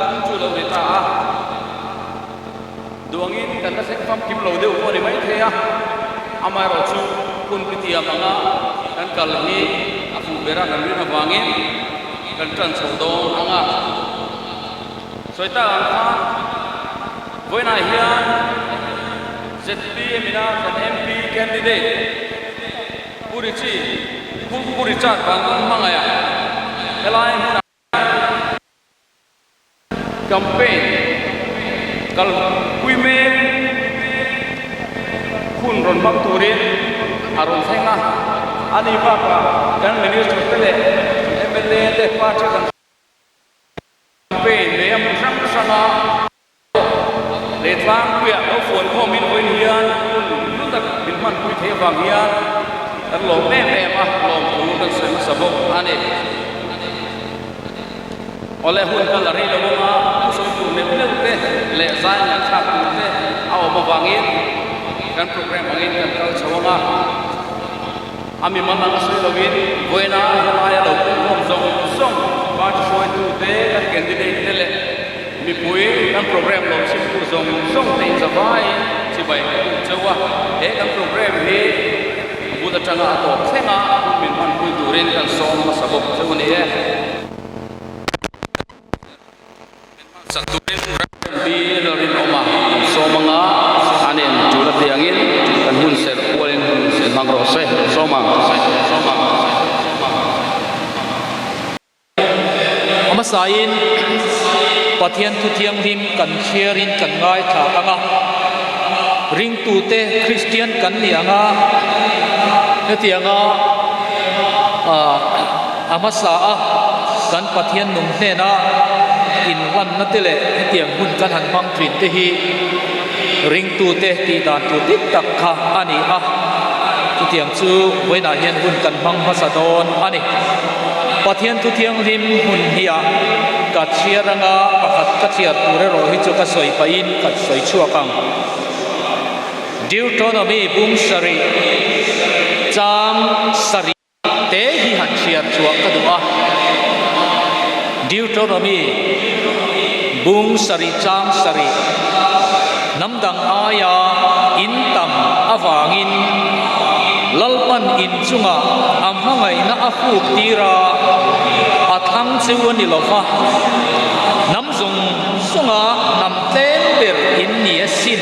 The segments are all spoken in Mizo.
thum chu lo ni ta a. Duangin kan la thleng famkim lo deuh pawh a ni maithei a, amaherawhchu hun pitiam anga kan kal hi a fuh bera kan rin avangin kan tan chho dawn ang a. Sawi tak ang khan vawiinah hian ZPM ina kan MP candidate Pu Richie, Pu Richard Vanlal hmangaih a helai hmunah Campaign kalpui mek hun rawn hmang turin a rawn thleng a, ani bakah kan Minister te leh mla te party kan campaign nei a hmun hrang hranga leh tlangpuiah lo fuan khawmin vawiin hian hun hlu tak min hmanpui theih avang hian kan lawm em em a, lawmthu kan sawi hmasa bawk a ni. Awle hun kal a rei lo ang a, thusawi tur neuh neuh te leh zai ngaihthlak tur te a awm avangin kan program angin kan kal chho ang a. A mimal ang a sawi loin vawiina helaia lo pungkhawm zawng zawng party hruaitu te, kan candidate te leh mipui kan program lo chhimtu zawng zawng te inzavaiin chibai ka tum cheu a. He kan program hi bul atanga a tawp thleng a, hun min hmanpui turin kan sawm hmasa bawk cheu a ni e. Sak turin Rev. Bill Rinawma kan sawm anga, a nen tul apiangin kan hun serh kualin hun hmang rawh se, sawm ang. A hmasain Pathian thu thianghlim kan chhiarin kan ngaithla ang a, ringtute Kristian kan ni ang a, hetianga a hmasa a kan Pathian nung hnena inhlanna te leh hetiang hun kan han hmang thin te hi ringtute tih dan tur dik tak kha a ni a, chutiang chu vawiinah hian hun kan hmang hmasa dawn a ni. Pathian thu thianghlim hmun hniah ka chhiar anga pakhat ka chhiar tur erawh hi chu ka sawi pahin ka sawi chhuak ang. Deuteronomy bung sarih chang sarih te hi han chhiar chhuah ka duh a. Deuteronomy bung sarih chang sarih hnam dang aia in tam avangin Lalpan in chungah a hmangaihna a fuk tir a, a thlang cheu a ni lo va, hnam zawng zawnga hnam tlem ber in ni asin.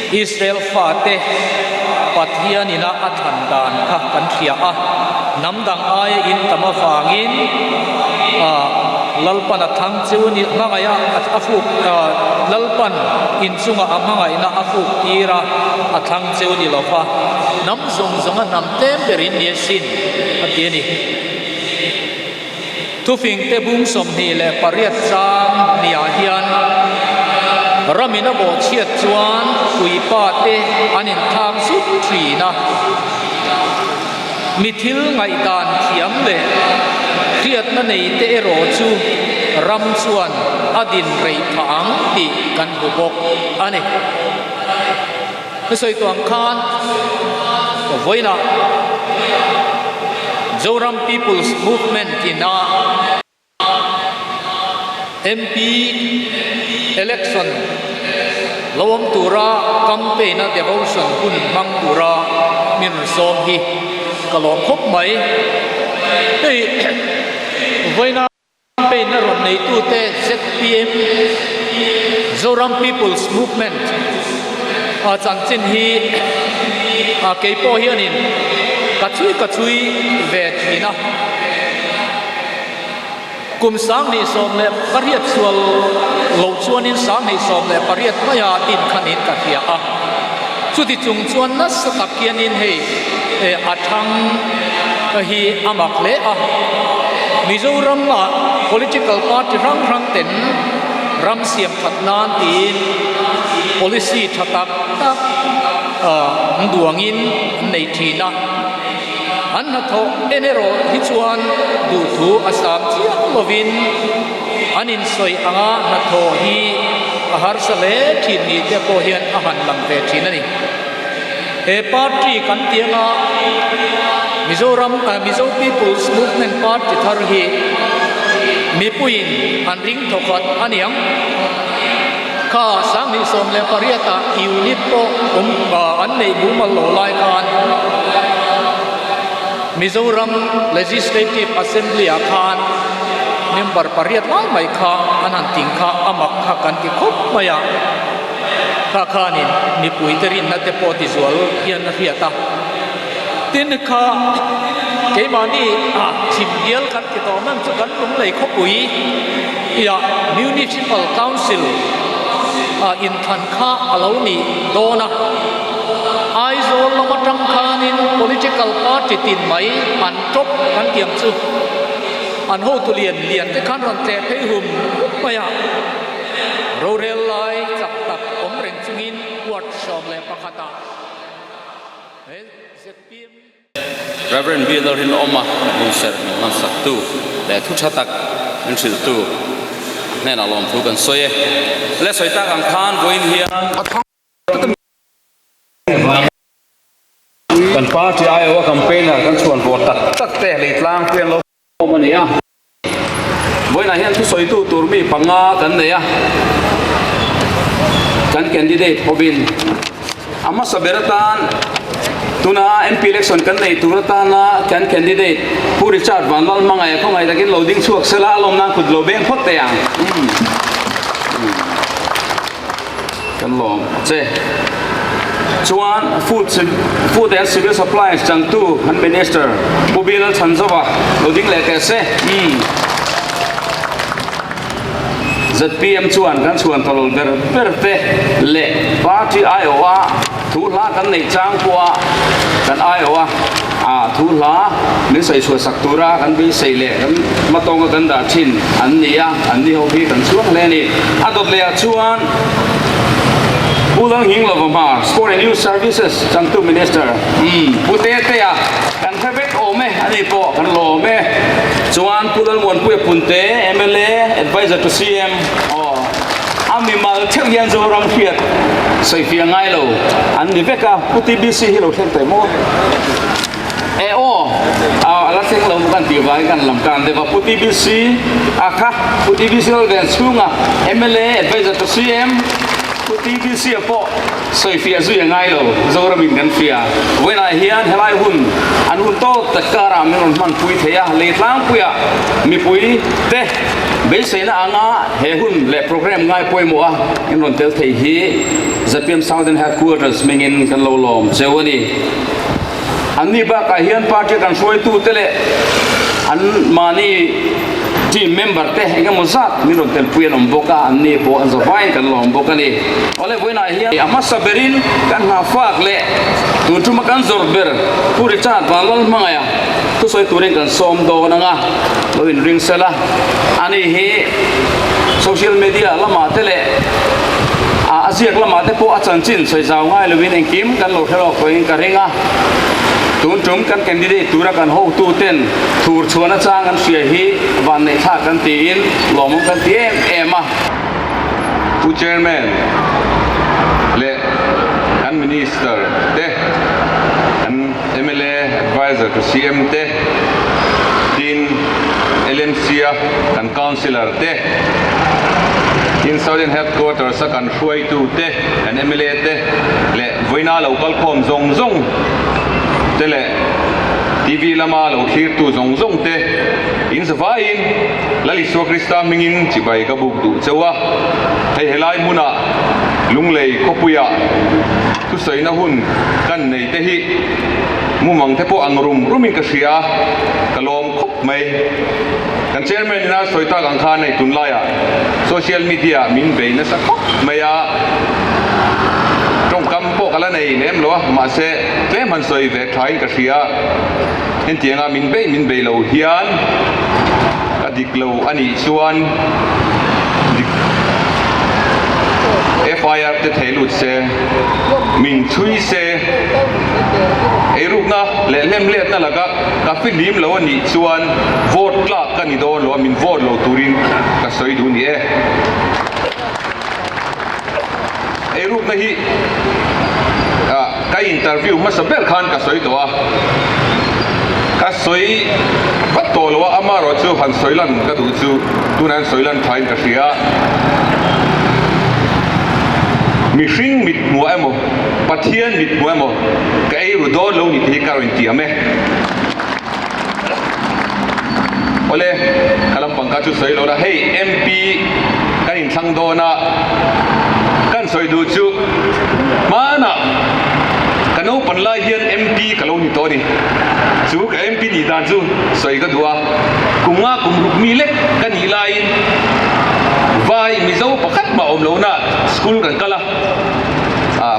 Israel fate Pathianina a thlan dan kha kan hria a, hnam dang aia in tam avangin Lalpan a thlang cheu a ni, hmangaih a a fuk Lalpan inchungah a hmangaihna a fuk tir a, a thlang cheu a ni lo va, hnam zawng zawnga hnam tlem ber in ni asin a ti a ni. Thufingte bung 28 chang niah hian ramin a bawhchhiat chuan puipa te an inthlak zut thin a. Mi thil ngaihdan thiam leh hriatna nei te erawh chu ram chuan a din rei phah ang tih kan hmu bawk a ni. Ka sawi tawh ang khan vawiinah Zoram People's Movement in a MP election lo awm tura campaign a devotion hun hmang tura min rawn sawm hi ka lawm khawp mai. Hei vawiina Campaign a rawn neitute zpm, Zoram People's Movement, a chanchin hi kei pawh hianin ka chhui ka chhui ve thin a. Kum 2018 sual loh chuanin 2018 maia din khanin ka hria a. Chuti chung chuan nasa tak hianin hei a thang hi a mak hle a. Mizoram-ah political party hrang hrang ten ram siam that nan tiin policy tha tak tak an duangin an nei thin a. An hnathawh en erawh hi chuan duhthu a sam chiang lovin an insawi anga hnathawh hi a harsa hle thin ni te pawh hian a han lang ve thin a ni. He party kan tih anga Mizoram Mizo People's Movement Party thar hi. mipuiin an ring thawkhat a niang. Kha 2018 ah unit pawh awm an neih mumal lo lai khan Mizoram Legislative Assembly ah khan member pariat lai mai kha an han ting kha a mak kha kan ti khawp mai a. Kha khanin mipuite rinna te pawh tizual hian a hriat a. Tin kha keimahni ah chhim bial kan ti tawh mang chu kan Lunglei khawpui iah Municipal Council ah inthlan kha a lo nih dawn a. Aizawl lam atang khanin political party tin mai an tawp kan ti ang chu. An hotu lian lian te khan rawn tleh phei hum hum mai a. Rorel lai chak tak awm reng chungin ward 11 ah he zpm. Rev. Bill Rinawma hmunserh min hmansaktu leh thu tha tak min hrilhtu hnenah lawmthu kan sawi e. Le sawi tak ang khan vawiin hian Kan party aiawha campaigner kan chhuan vawr tak tak te lei tlangpui an lo awm a ni a. Vawiinah hian thusawitu tur mi panga kan nei a, kan candidate hovin a hmasa ber atan tuna MP election kan nei tur atana kan candidate Pu Richard Vanlalhmangaia khawngaih takin lo ding chhuak sela a lawm nan kut lo beng phawt teh ang. Kan lawm che. Chuan Food Food and Civil Supplies changtu kan Minister Pu Bill Chhanzova lo ding leh teh se. Umm. Zpm chuan kan chhuan tawlh ber ber te leh party aiawha thu hla kan neih chang pawha kan aiawha a thu hla min sawi chhuah sak tura kan beisei leh kan hmatawnga kan dah thin an ni a, an ni ho hi kan chhuak hle a ni. A dawt leh ah chuan Pu Lalnghing Lova Hmar, Sport and Youth Services changtu Minister, Pu Tetea kan hre vek awm e, ani pawh kan lawm e. Chuan Pu Lalmuanpuia Punte, mla, Adviser to CM, aw a mimal theuh hian Zoram hriat sawifiah ngai lo an ni vek a, Pu TBC hi lo thleng teh maw? E aw, a la thleng lo kan tih vangin kan lam tan deuh a, Pu TBC a kha, Pu TBC Lalven chhunga mla Adviser to CM, Pu TBC a pawh sawifiah zui a ngai lo, Zoramin kan hria. Vawiinah hian helai hun an hun tawk tak karah min rawn hmanpui thei a, lei tlangpuiah mipui te beiseina anga he hun leh program ngai pawimawh a in rawn tel thei hi zpm Southern Headquarters hmingin kan lo lawm cheu a ni. Anni bakah hian party kan hruaitute leh an mahni team member te eng emaw zat min rawn telpui an awm bawk a, anni pawh an zavaiin kan lawm bawk a ni. Awle vawiinah hian a hmasa berin kan hnahfak leh tun tuma kan zawrh ber Pu Richard Vanlalhmangaia thusawi turin kan sawm dawn ang a, lo inring sela. Ani hi social media lamah te leh a ziak lamah te pawh a chanchin sawi zau ngai lovin engkim kan lo hre lawk tawhin ka ring a. Tun tum kan candidate tura kan hotu ten thur chhuan achang an hria hi vanneih thlak kan tiin lawmawm kan ti em em a. Pu Chairman leh kan Minister te, kan mla Adviser to CM te, tin LMC a kan Councillor te, tin Southern Headquarters a kan hruaitu te, kan mla te leh vawiina lo kalkhawm zawng zawng te leh TV lama lo thlirtu zawng zawng te in zavaiin Lal Isua Krista hmingin chibai ka buk duh cheu a. Hei helai hmunah Lunglei khawpuiah thusawiina hun kan nei te hi mumang te pawh ang rum rumin ka hria a, ka lawm khawp mai. Kan Chairman ina sawi tak ang khan hei tunlaiah social media ah min bei nasa khawp mai a, tawngkam pawh ka la nei lem lo a, mahse tlem han sawi ve thain ka hria. Hentianga min bei min bei lo hian ka dik lo a nih chuan dik FIR te thei lut se, min chhui se, eirukna leh hlemhletna laka ka fihlim lo a nih chuan vote tlak ka ni dawn lo a, min vote lo turin ka sawi duh ni e. Eirukna hi ka interview hmasa ber khan ka sawi tawh a, ka sawi vat tawh lo a, amaherawhchu han sawi lan ka duh chu tunah hian sawi lan thain ka hria. Mihring mit hmuah emaw, Pathian mit hmuah emaw ka ei ru dawn lo ni tih hi ka rawn tiam e. Awle, ka lampang kha chu sawi lo la, hei MP kan inthlang dawn a, kan sawi duh chu hmanah ka naupan lai hian MP ka lo ni tawh a ni. Chu ka MP nih dan chu sawi ka duh a, kum nga kum ruk mi lek ka nih laiin vai Mizo pakhat mah awm lohna school kan kal a,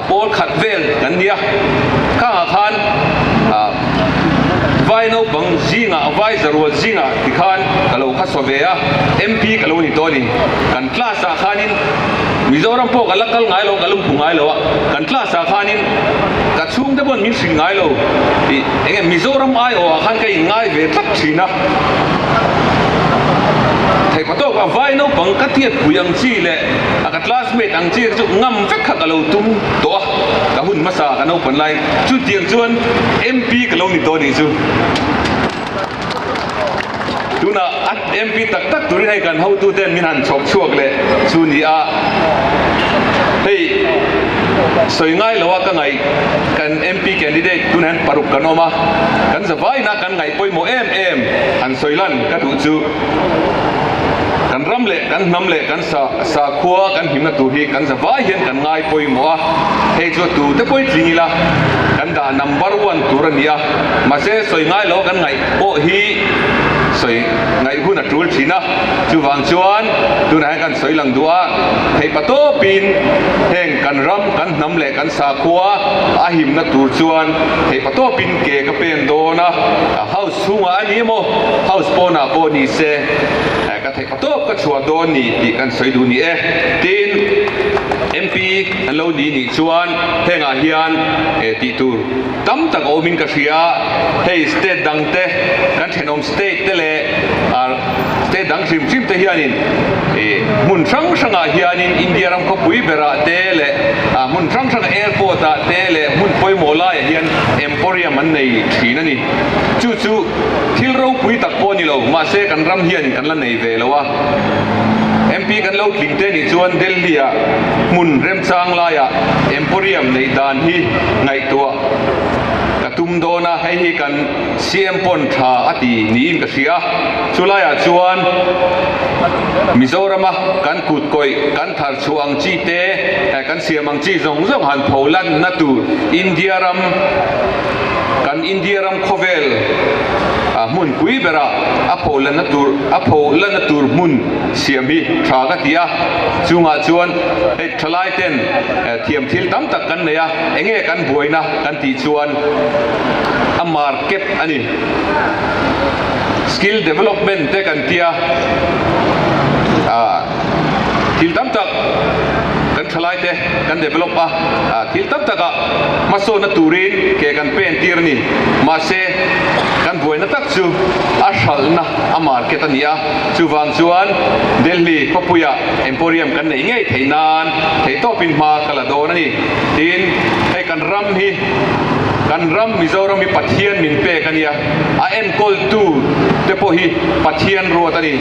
pawl khat vel kan nia, khangah khan Vai naupang zingah, vai zarual zingah tikhan ka lo kha saw ve a, MP ka lo ni tawh a ni. Kan class ah khanin Mizoram pawh ka la kal ngai lo, ka lo hmu ngai lo a, kan class ah khanin ka chhungte pawn min hrilh ngai lo tih enge Mizoram aiawh ah khan ka inngai ve tlat thin a. Theihpa tawk a vai naupang ka tiatpui ang chi leh a ka classmate ang chi chu ngam vek kha ka lo tum tawh a, ka hun hmasa ka naupan lai. Chutiang chuan MP ka lo ni tawh anih chu. Tunah a MP tak tak turin hei kan hotuten min han chhawp chhuak leh chu ni a. Hei sawi ngai lo a ka ngaih kan MP candidate tunah hian paruk kan awm a. Kan zavaina kan ngaih pawimawh em em han sawi lan ka duh chu kan ram leh kan hnam leh kan Sakhua kan himna tur hi kan zavai hian kan ngai pawimawh a, hei chu tute pawhin tling ila kan dah number one tur a ni a, mahse sawi ngai lo kan ngaih pawh hi sawi ngaih hun a tul thin a, chuvang chuan tunah hian kan sawi lang duh a, theihpa tawpin heng kan ram, kan hnam leh kan sakhua a himna tur chuan theihpa tawpin ke ka pen dawn a, house chhungah a ni emaw house pawnah pawh ni se ka theih. A tawp ka chhuah dawn ni tih kan sawi duh ni e. Tin, MP an lo ni nih chuan hengah hian tih tur tam tak a awmin ka hria. Hei state dang te, kan thenawm state te leh state dang hrim hrim te hianin hmun hrang hrangah hianin India ram khawpui berah te leh hmun hrang hrangah airport ah te leh hmun pawimawh laiah hian emporium an nei thin a ni. Chu chu Thil ropui tak pawh a ni lo, mahse kan ram hianin kan la nei ve lo a. MP kan lo tling te nih chuan Delhi-ah hmun remchang laiah Emporium neih dan hi ngaihtuah ka tum dawn a, hei hi kan CM pawn tha a ti niin ka hria. Chulaiah chuan Mizorama kan kut kawih, kan thar chhuah ang chi te, kan siam ang chi zawng zawng han pho lanna tur India ram, Kan India ram khawvel hmunpui berah a pho lanna tur a pho lanna tur hmun siam hi tha ka ti a, chungah chuan hei thalai ten thiam thil tam tak kan nei a, enge kan buaina kan tih chuan a market a ni. Skill development te kan tia thil tam tak kan thalai te kan develop a, thil tam takah hmasawnna turin ke kan pen tir a ni. Mahse, kan buaina tak chu a hralhna a market a ni a, chuvang chuan Delhi khawpuiah Emporium kan neih ngei theih nan theihtawpin hma ka la dawn a ni. Tin, hei kan ram hi kan ram Mizoram hi Pathian min pek a nia, a enkawltu te pawh hi Pathian ruat a ni.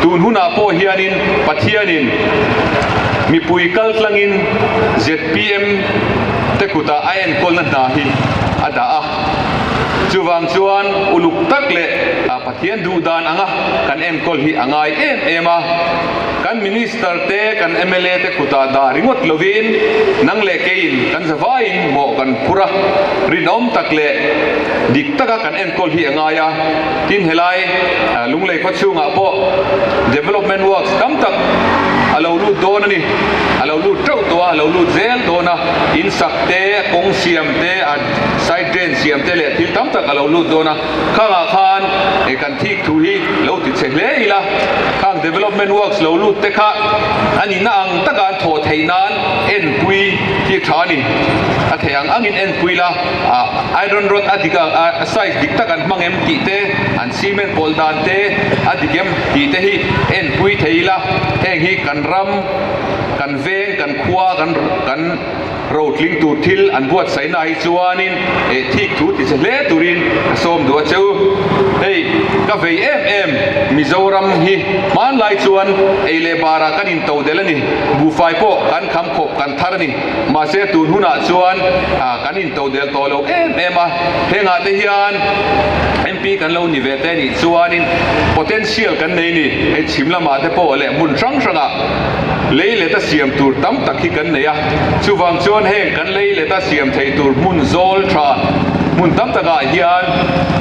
Tun hunah pawh hianin Pathianin mipui kal tlangin zpm te kutah a enkawlna hna hi a dah a. Chuvang chuan uluk tak leh Pathian duh dan anga kan enkawl hi a ngai em em a. Kan Minister te, kan mla te kutah dah ringawt lovin nang leh keiin kan zavaiin mawh kan phur a, rinawm tak leh dik taka kan enkawl hi a ngai a. Tin helai Lunglei khaw chhungah pawh development works tam tak a lo lut dawn a ni. A lo lut teuh tawh a, a lo lut zel dawn a. In sak te, kawng siam te, a side drain siam te leh thil tam tak a lo lut dawn a. Khangah khan kan thik thu hi lo ti chhe hle ila, khang development works lo lut te kha a nihna ang taka an thawh theih nan enpui hi a tha a ni. A theih ang angin enpui la. Iron rod a dik a size dik tak an hmang em tih te, an cement pawlh dan te a dik em tih te hi enpui thei ila, heng hi kan ram, kan veng, kan khua, kan kan. rotling tur thil an buatsaihna hi chuanin eh thik thu ti che hle turin ka sawm duh a che u. Hei ka vei em em Mizoram hi hmanlai chuan ei leh barah kan into del a ni, buhfai pawh kan kham khawp kan thar a ni. Mahse tun hunah chuan kan into del tawh lo em em a, hengah te hian MP kan lo ni ve te nih chuanin potential kan nei ni, hei chhim lamah te pawh leh hmun hrang hrangah lei leta siam tur tam tak hi kan nei a, chuvang chuan heng kan lei leta siam theih tur hmun zawl tha hmun tam takah hian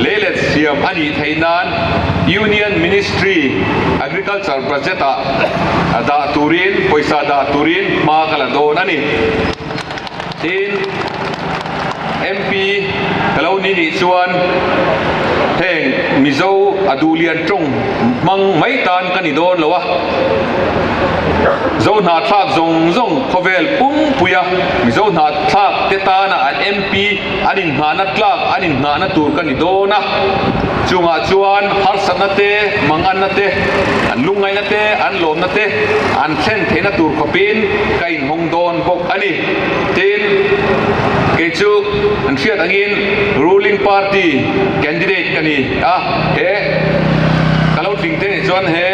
lei let siam a nih theih nan Union Ministry Agriculture Budget ah dah turin pawisa dah turin hma ka la dawn a ni. Tin, MP ka lo ni nih chuan heng Mizo a duhlian tawng hmang mai tan ka ni dawn lo a, Zo hnahthlak zawng zawng khawvel pumpuia Mizo hnahthlak te tana an MP an inhnahna tlak an inhnahna tur ka ni dawn a, chungah chuan harsatna te, manganna te, an lungngaihna te, an lawmna te an thlen theihna tur khawpin ka inhawng dawn bawk a ni. Tin, kei chu an hriat angin ruling party candidate ka ni a, he ka lo tling te nih chuan he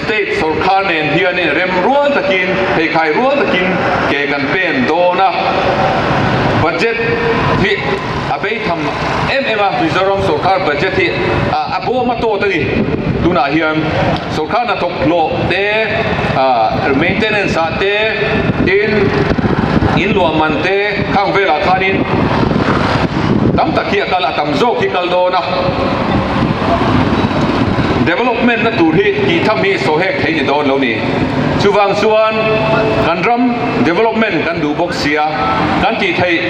state sawrkar nen hianin rem rual takin, pheikhai rual takin ke kan pen dawn a. Budget hi a bei tham em em a, Mizoram sawrkar budget hi a bawm a tawt a ni. Tunah hian sawrkar hnathawk hlawh te, maintenance ah te, tin in luah man te khang velah khanin tam tak hi a kal a, tam zawk hi kal dawn a. Development na tur hi tih tham hi sawhek thei ni dawn lo ni. Chuvang chuan kan ram development kan duh bawk sia, kan tih theih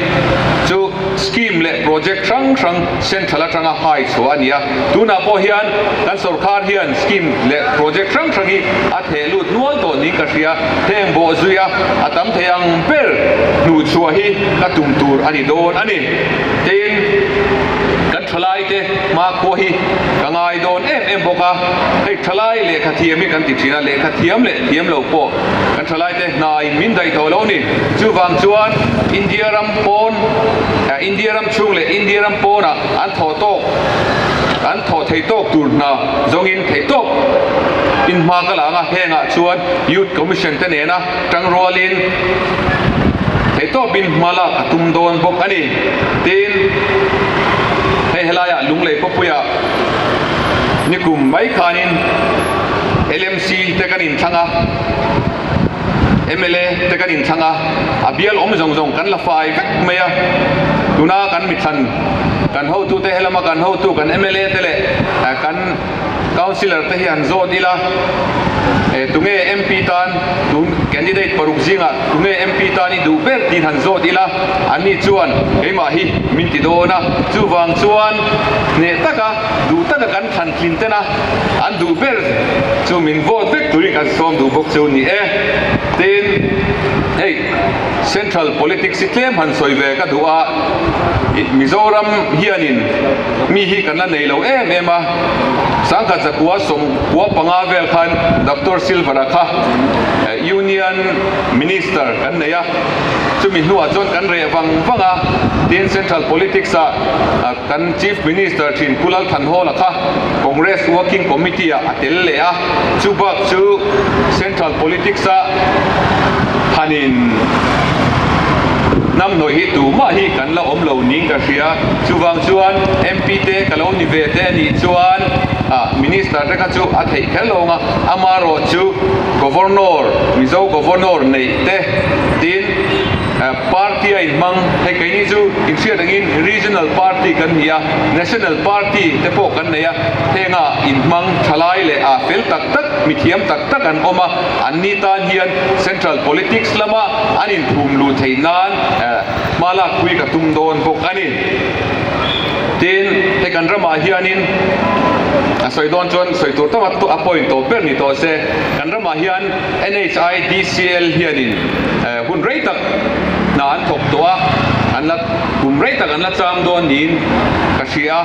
chu scheme leh project hrang hrang central atanga hai chhuah a ni a. Tunah pawh hian kan sorkar hian scheme leh project hrang hrang hi a theh lut nual tawh niin ka hria. Heng bawh zuia a tam thei ang ber hnuhchhuah hi ka tum tur a ni dawn a ni. Tin, kan thalaite hmakhua hi ka ngai dawn em em bawk a, hei thalai lehkha thiam hi kan ti thin a, lehkha thiam leh thiam lo pawh kan thalaite hnaiin min daih tawh lo a ni. Chuvang chuan India ram pawn, India ram chhung leh India ram pawnah an thawh tawk, an thawh thei tawk tur hna zawngin theih tawk in hma ka la ang a, hengah chuan Youth Commission te nena tangrualin theihtawpin hma lak a tum dawn bawk a ni. Tin, hei helaiah Lunglei khawpuiah nikum mai khanin LMC te kan inthlang a, mla te kan inthlang a, a bial awm zawng zawng kan la fai vek mai a. Tuna kan mithlan kan hotute helama kan hotu kan mla te leh kan Councillor te hi han zawt ila, eh tunge MP tan tun candidate paruk zingah tunge MP tan i duh ber tiin han zawt ila, anni chuan keimah hi min ti dawn a, chuvang chuan hneh taka duh taka kan thlan tlin ten a, an duh ber chu min vote vek turin kan sawm duh bawk chu ni e. Tin, hei Central politics hi tlem han sawi ve ka duh a, Mizoram hianin mi hi kan la nei lo em em a, Sangkhat zakua 95 vel khan Doctor Silver-a kha Union Minister kan nei a, chumi hnuah chuan kan reh vang vang a, tin Central Politics-ah kan Chief Minister thin Pu Lal Thanhawla kha Congress Working Committee-ah a tel leh a, chu bak chu Central Politics-ah hanin hnam hnawih hi tumah hi kan la awm lo niin ka hria. Chuvang chuan MP te ka lo ni ve te anih chuan Minister te kha chu a theih kher lo ang a, amarawh chu Governor, Mizo Governor neih te tin Party a inhmang, hei keini chu inhriat angin Regional Party kan ni a, National Party te pawh kan nei a, henga inhmang thalai leh a fel tak tak, mithiam tak tak an awm a, anni tan hian Central Politics lama an inphum luh theih nan Hma lakpui ka tum dawn bawk a ni. Tin, hei kan ramah hianin a sawi dawn chuan sawi tur tam a point tawp ber ni tawh se, kan ramah hian NHIDCL hianin hun rei tak hna an thawk tawh a, an la kum rei tak an la chang dawn niin ka hria a.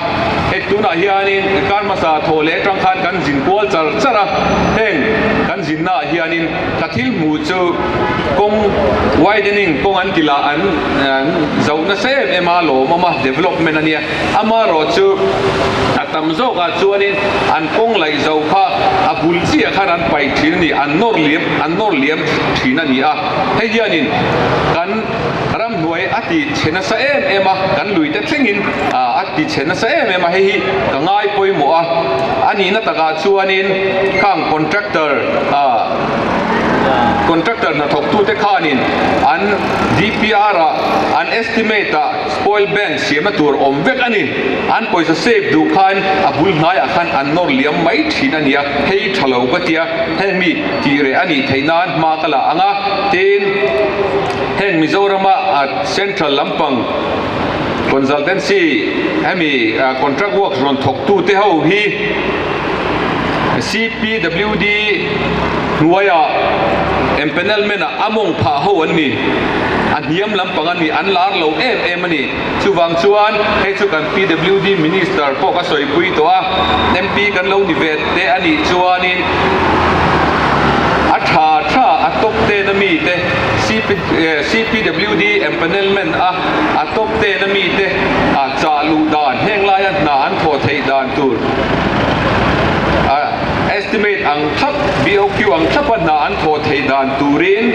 Hei tunah hianin kar hmasa thawh leh atang khan kan zin kual char char a, heng kan. Kan zinnaah hianin ka thil hmuh chu kawng widening kawng an ti lah an zoh nasa em em a, lawmawm a, development a nia. Amaherawhchu a tam zawkah chuanin an kawng laih zo kha a bul chiah khan an paih thin a ni, an nawr liam an nawr liam thin a ni a. Hei hianin kan ramhnuai a ti chhe nasa em em a, kan luite thlengin a ti chhe nasa em em a, hei hi ka ngai pawimawh a. A nihna takah chuanin khang contractor contractor hnathawktute khanin an DPR ah an estimate ah spoil bank siamna tur awm vek a ni. An pawisa save duh khan a bul hnaiah khan an nawr liam mai thin a nia, hei tha lo ka tia, heng mi tih reh a nih theih nan hma ka la ang a, tin heng Mizorama central lampang consultancy hemi contract works rawn thawk tute ho hi CPWD hnuaiah empanelment ah a mawng phah ho an ni, a hniam lampang a ni, an lar lo em em a ni. Chuvang chuan hei chu kan PWD Minister pawh ka sawipui tawh a, MP kan lo ni ve te a nih chuanin a tha tha a top ten a mi te CPWD empanelment a a top ten a mi te a chah luh dan heng laia hna an thawh theih dan tur a estimate ang thlap BOQ ang thlapa hna an thawh theih dan turin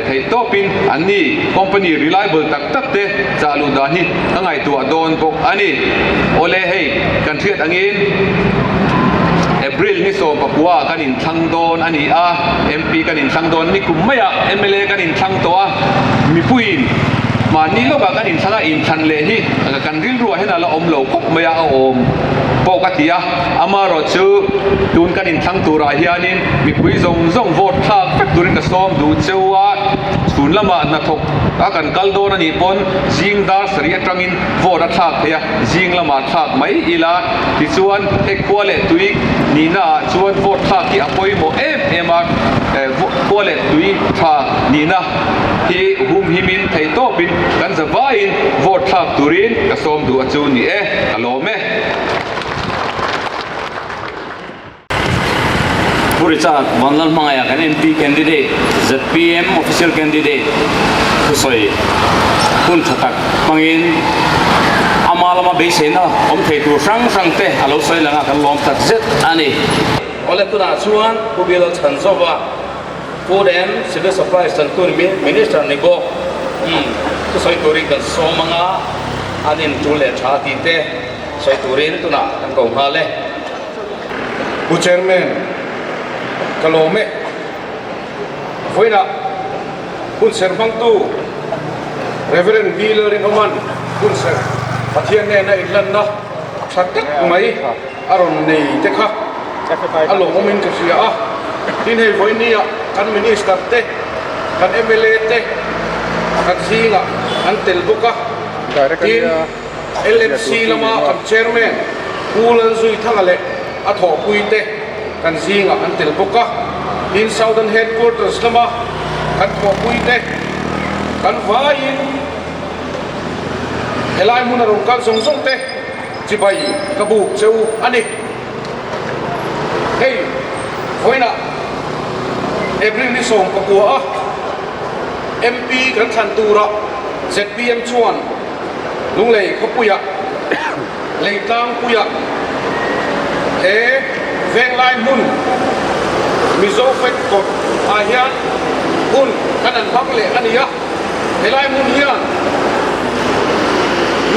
theih tawpin an ni company reliable tak tak te chah luh dan hi ka ngaihtuah dawn bawk a ni. Awle hei kan hriat angin April ni 19 ah kan inthlang dawn a ni a, MP kan inthlang dawn ni kum maiah mla kan inthlang tawh a, mipuiin mahni lawkah kan inthlang a, inthlan leh hi kan rilruah hian a la awm lo khawp mai a, a awm pawh ka ti a, amaherawh chu tun kan inthlang turah hianin mipui zawng zawng vote thlak vek turin ka sawm duh cheu a, chhun lamah hnathawk A kan kal dawn a nih pawn zing dar sarih atangin vote a thlak thei a, zing lamah thlak mai ila. Tichuan hei khua leh tui nihna ah chuan vote thlak hi a pawimawh em em a, khua leh tui tha nihna hi hum himin theih tawpin kan za vaiin vote thlak turin ka sawm duh a chu ni e, ka lawm e. Pu Richard Vanlalhmangaia kan MP candidate, zpm official candidate thusawi hun tha tak hmangin ama lama beiseina awm thei tur hrang hrang te a lo sawi lang a, kan lawm tak zet a ni. Awle tunah chuan Pu Bilal Chhanzova Food and Civil Supplies chantu ni Minister ni bawk thusawi turin kan sawm anga an intul leh tha tih te sawi turin tunah kan ko nghal e. Pu Chairman, ka lawm e. Vawiinah hunserh hmangtu Rev. B. Lalrinawman hunserh Pathian nena inlanna tha tak mai a rawn nei te kha a lawmawmin ka hria a. Tin hei vawiinniah kan Minister te, kan mla te kan zingah an tel bawk a. Tin. LMC lama kan Chairman Pu Lalzuithanga leh a thawhpuite kan zingah an tel bawk a, tin Southern Headquarters lama kan thawhpuite kan vaiin helai hmuna rawn kal zawng zawng te chibai ka buk che u a ni. Hei vawiinah April ni 19 a MP kan thlan turah zpm chuan Lunglei khawpuiah, Leitlangpuiah he Venglai hmun Mizo Fed Kawt ah hian hun kan an hmang leh a ni a, helai hmun hian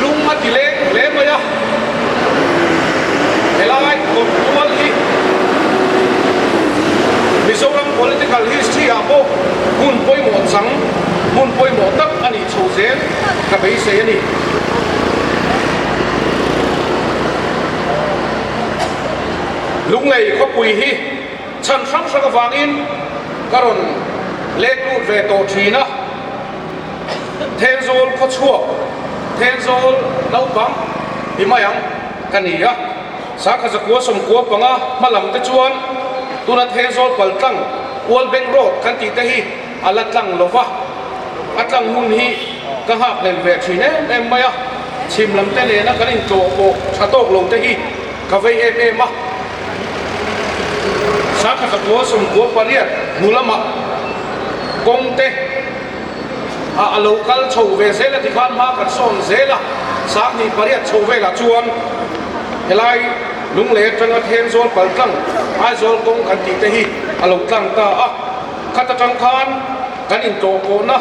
lung a ti leng hle mai a, helai kawt tual hi Mizoram political history ah pawh hmun pawimawh chang, hmun pawimawh tak a nih chho zel. Ka beisei a ni. Lunglei khawpui hi chhan hrang hrang avangin ka rawn let lut ve tawh thin a. Thenzawl khawchhuak, Thenzawl naupang ti mai ang ka ni a. Sangkhat zakua sawmkua panga hma lam te chuan tuna Thenzawl paltlang Ualbeng Road kan tih te hi a la tlang lo va, a tlang hun hi ka nghak hlel ve thin em em mai a, chhim lam te nena kan intlawh pawh tha tawk lo te hi ka vei em em a. 1998 hnu lamah kawng te ah a lo kal chho ve zel a tikhan hma kan sawn zel a, 2008 chho velah chuan helai Lunglei atanga Thenzawl pal tlang Aizawl kawng kan tih te hi a lo tlang ta a, khat atang khan kan intawhpawhna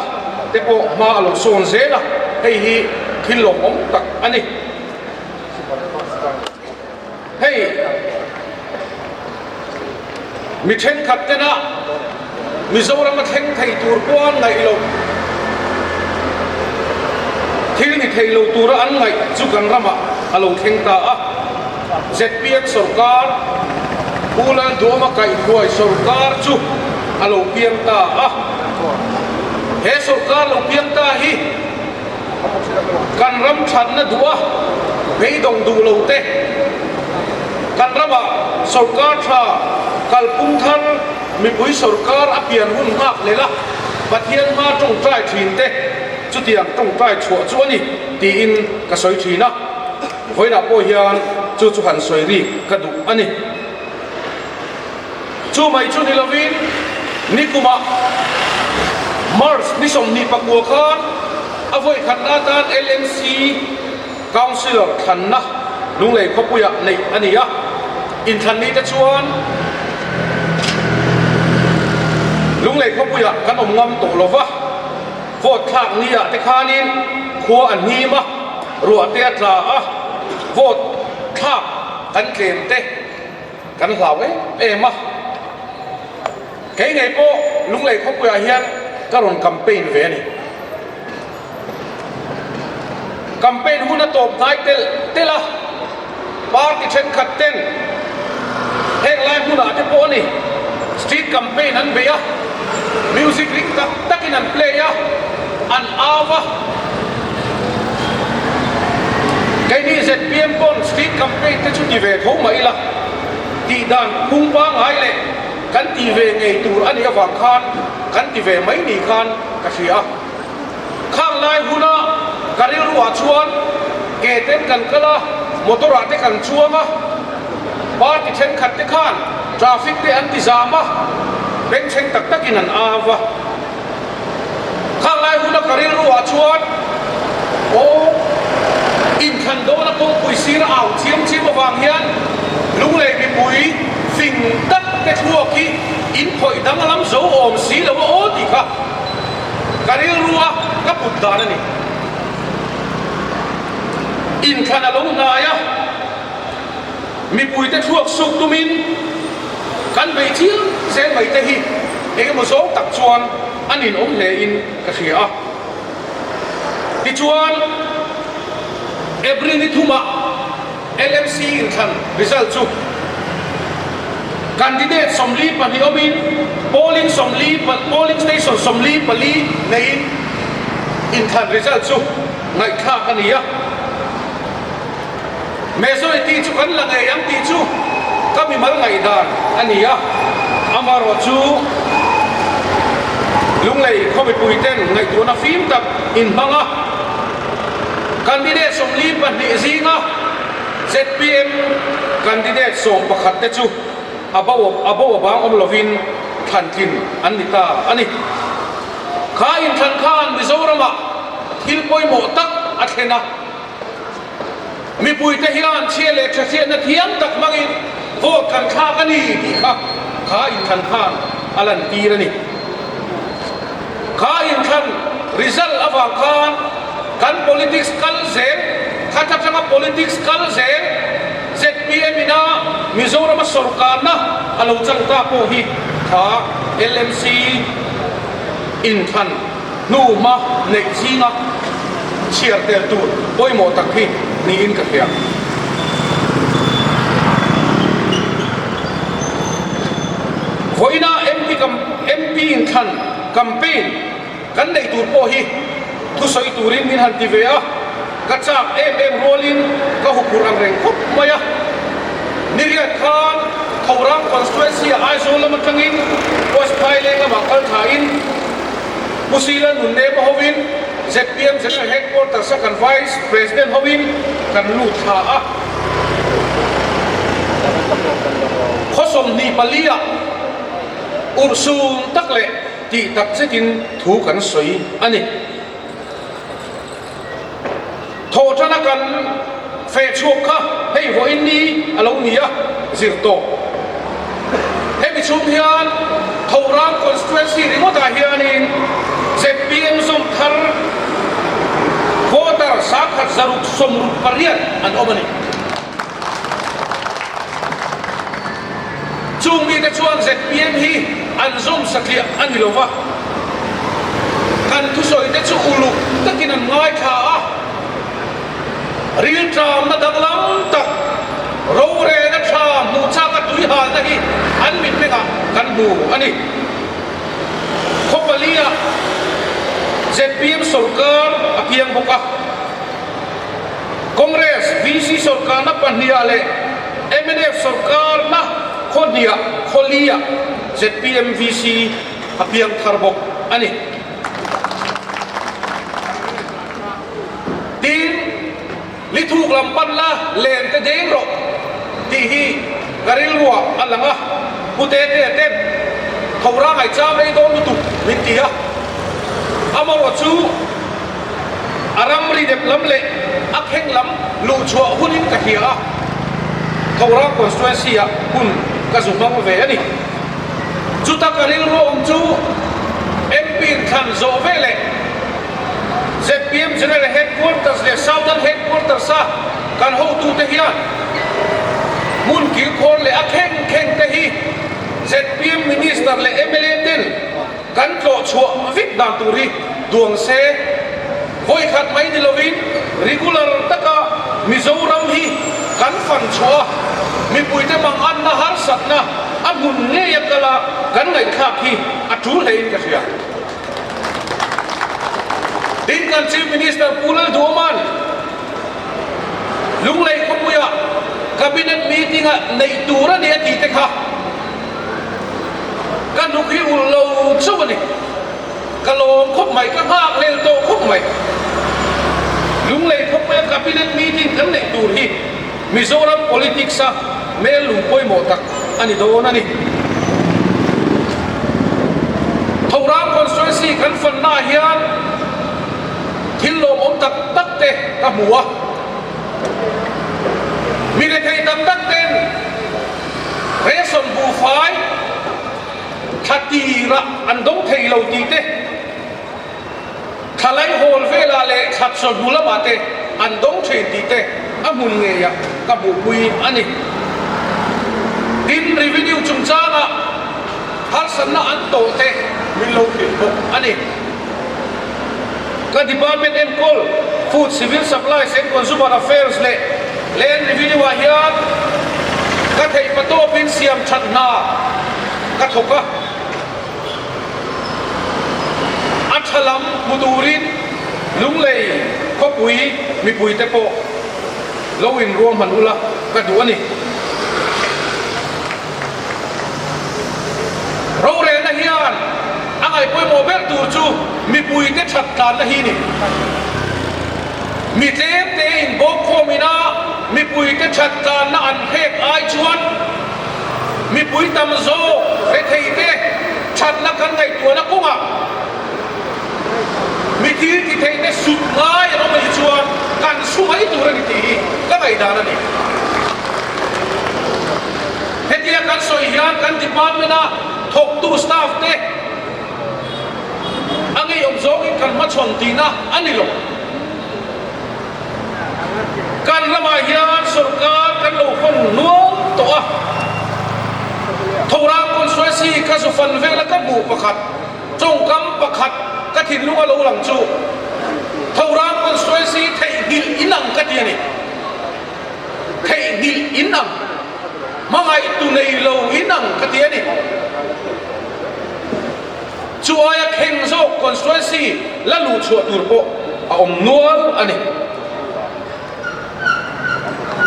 te pawh hma a lo sawn zel a, hei hi thil lawmawm tak a ni. Hei mi thenkhat tena Mizoram a thleng thei tur pawh an ngaih loh, thil ni thei lo tura an ngaih chu kan ramah a lo thleng ta a. Zpm sorkar, Pu Lalduama kaihhruai sorkar chu a lo piang ta a. He sorkar lo piang ta hi Kan ram thatna duh a, beidawng duh lo te, kan ramah sorkar tha kalpung thar mipui sorkar a pian hun nghak hlel a, Pathian hma tawngtai thin te chutiang tawngtai chhuah chu a ni tiin ka sawi thin a, vawiinah pawh hian chu chu han sawi rik ka duh a ni. Chu mai chu ni lovin nikumah March ni 29 khan a vawi khatna atan LMC Councillor thlanna Lunglei khawpuiah neih a ni a, inthlan ni te chuan Lunglei khawpuiah kan awm ngam tawh lova, vote thlak ni ah te khanin khua a hnim a, ruah te a tla a, vote thlak kan tlem te. Kan hlau em em a, kei ngei pawh Lunglei khawpuiah hian ka rawn campaign ve a ni. Campaign hun a tawp hnai telh telh a, party thenkhat ten heng lai hmunah te pawh a ni, street campaign an bei a, music ring tak takin an play a, an au a. Keini zpm pawn street campaign te chu ti ve tho mah ila, tih dan phung pangngai leh kan ti ve ngei tur a nih avang khan kan ti ve mai ni khan ka hria a. Khang lai huna ka rilruah chuan ke ten kan kal a, motor ah te kan chuang a, party thenkhat te khan traffic te an ti zam a, bengchheng tak takin an au a. Khang lai huna ka rilru ah chuan aw inthlan dawna kawngpui sir a au chiam chiam avang hian Lunglei mipui fing tak te thluak hi in khawih dang a lam zo awm si lo a aw tih kha ka rilru a ka put dan a ni. Inthlan a lo hnai a. Mipuite thluak suk tumin kan bei chiang zel mai te hi engemaw zawng tak chuan a ninawm hle in ka hria a. Tichuan April ni thumah LMC inthlan result chu candidate 42 awmin polling polling station 44 neiin inthlan result chu ngaihthlak a ni a. Majority chu kan la ngei ang tih chu ka mimal ngaihdan a ni a, amaherawh chu Lunglei khaw mipui ten ngaihtuahna fim tak inhmang a, candidate 42 zinga zpm candidate 11 te chu a bo a bo a bang awm lovin thlan tlin an ni ta a ni. Kha inthlan khan Mizoramah thil pawimawh tak a thlen a. Mipuite hian chhia leh tha hriatna thiam tak hmangin vote kan thlak a ni tih kha kha inthlan khan a lantir a ni. Kha inthlan result avang khan kan politics kal zel, khat atanga politics kal zel zpm ina Mizorama sorkarna a lo chang ta pawh hi kha LMC inthlan Hnu hma neih zinga chhiar tel tur pawimawh tak hi niin ka hria. Vawiina MP MP inthlan campaign kan neih tur pawh hi thusawi turin min han ti ve a, ka chak em em rualin ka huphurh ang reng khawp mai a. Niriat khan Thorang constituency-ah Aizawl lam atangin West Phaileng lamah kal thain, Pu Sila Nunnem hovin zpm General Headquarters a kan Vice President hovin kan lut thla a. Khaw 24 ah. Urhsun tak leh tih tak zetin thu kan sawi a ni. Thawhṭana kan feh chhuak kha hei vawiin ni a lo ni a, zir tawh. Hemi chhung hian Thorang Constituency ringawtah hianin zpm zawm thar voter 1668 an awm a ni. Chung mite chuan zpm hi an zawm satliah a ni lo va, kan thusawite chu uluk takin an ngaithla a, rilṭamna danglam tak, rorelna ṭha hmuh chaka tui halna hi an mitmengah kan hmu a ni. Khaw paliah zpm sawrkar a piang bawk a. Congress VC sawrkarna pahniha leh mnf sawrkarna khaw hniah khaw liah zpm VC a piang thar bawk a ni. Tin, Lithuk lam pan la len te deng rawh tih hi ka rilruah a lang a, Pu Tetea ten Thorang ai cham ei dawn lutuk min ti a, amaherawhchu, A ramri dep lam leh a kheng lam luhchhuah hunin ka hria a, Thorang constituency ah hun ka zu hmang ve a ni. Chuta ka rilru awm chu MP inthlan zawh ve leh zpm General Headquarters leh Southern Headquarters a kan hotute hian hmun kilkhawr leh a kheng kheng te hi zpm Minister leh mla ten Kan tlawh chhuah vek dan tur hi duang se, vawi khat mai ni lovin regular taka Mizoram hi kan fan chhuah a, mipuite manganna harsatna a hmun ngei a kal a kan ngaihthlak hi a tul hlein ka hria. Tin, kan Chief Minister Pu Lalduhoma'n Lunglei khawpuia Cabinet meeting-a neih tur a ni a tih te kha, Ka hnuk hi ulh lo chauh a ni. Ka lawm khawp mai, ka nghak lel tawh khawp mai. Lunglei khawpuia Cabinet meeting kan neih tur hi Mizoram politics a mel lung pawimawh tak a ni dawn a ni. Thorang constituency kan fannaah hian thil lawmawm tak tak te ka hmu a. Mi rethei tak tak ten Ration buhfai thla tirah an dawng thei lo tih te, thla laihawl velah leh thla chawhnu lamah te an dawng thin tih te a hmun ngeiah ka hmuhpui a ni. Tin, revenue chungchangah harsatna an tawh te min lo hrilh bawk a ni. Ka department enkawl Food, Civil Supplies and Consumer Affairs leh Land Revenue ah hian ka theih patawpin siam that hna ka thawk a, a tha lam hmu turin Lunglei khawpui mipuite pawh lo inruahman ula ka duh a ni. Rorelna hian a ngaihpawimawh ber tur chu mipuite that tlanna hi ni. Mi tlemte inbawkkhawm ina mipuite that tlanna an hrek ai chuan mipui tam zawk retheite thatna kan ngaihtuahna kawngah mi thil ti theihte sut ngai an awm anih chuan kan su mai tur a ni tih hi ka ngaihdan a ni. Hetia kan sawi hian kan department-a thawktu staff te a ngeiawm zawngin kan hmachhawn tihna a ni lo. Kan ramah hian sorkar kan lo hawn nual tawh a, Thorang Constituency ka zu fan vela ka hmuh pakhat, tawngkam pakhat ka thinlung a lo lang chu Thorang Constituency theihnghilh inang ka ti a ni. Theihnghilh inang. Hmangaihtu nei lo in ang ka ti a ni. Chu aia kheng zawk constituency la luh chhuah tur pawh a awm nual a ni.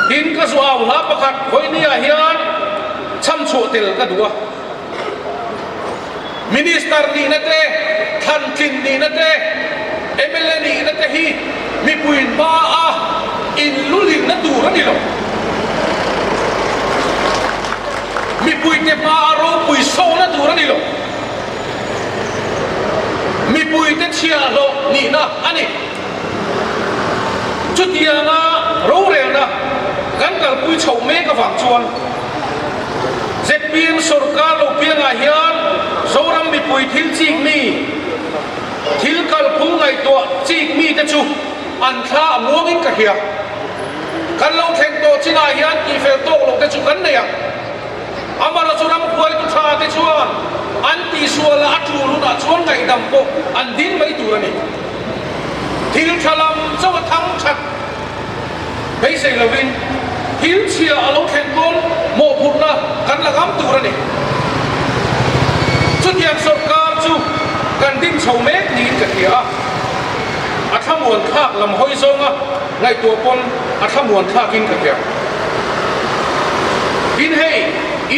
Tin, ka zu au hla pakhat vawinia hian chham chhuah tel ka duh a. Minister nihna te, thlan tlin nihna te, mla nihna te hi mipui hma a inlulinna tur a ni lo. Mipuite hmaa ropui sawhna tur a ni lo. Mipuite chhiahhlawh nihna a ni. Chutianga rorelna kan kalpui chhoh mek avang chuan zpm sorkar lo piangah hian Zoram mipui thil chik mi, thil kalphung ngaihtuah chik mite chu an thla a muangin ka hria. Kan lo thleng tawh chinah hian tihfel tawk loh te chu kan nei ang. Amara chu ram hruaitu tha te chuan an tihsualah a tul hunah chuan ngaihdam pawh an dil mai tur a ni. Thil tha lam chauh a thang that beisei lovin thil chhia a lo thlen pawn mawhphurhna kan la ngam tur a ni. Chutiang sawrkar chu kan din chho mek niin ka hria a, a thlamuan thlak lam hawi zawnga ngaihtuah pawn a thlamuan thlakin ka hria. Tin hei,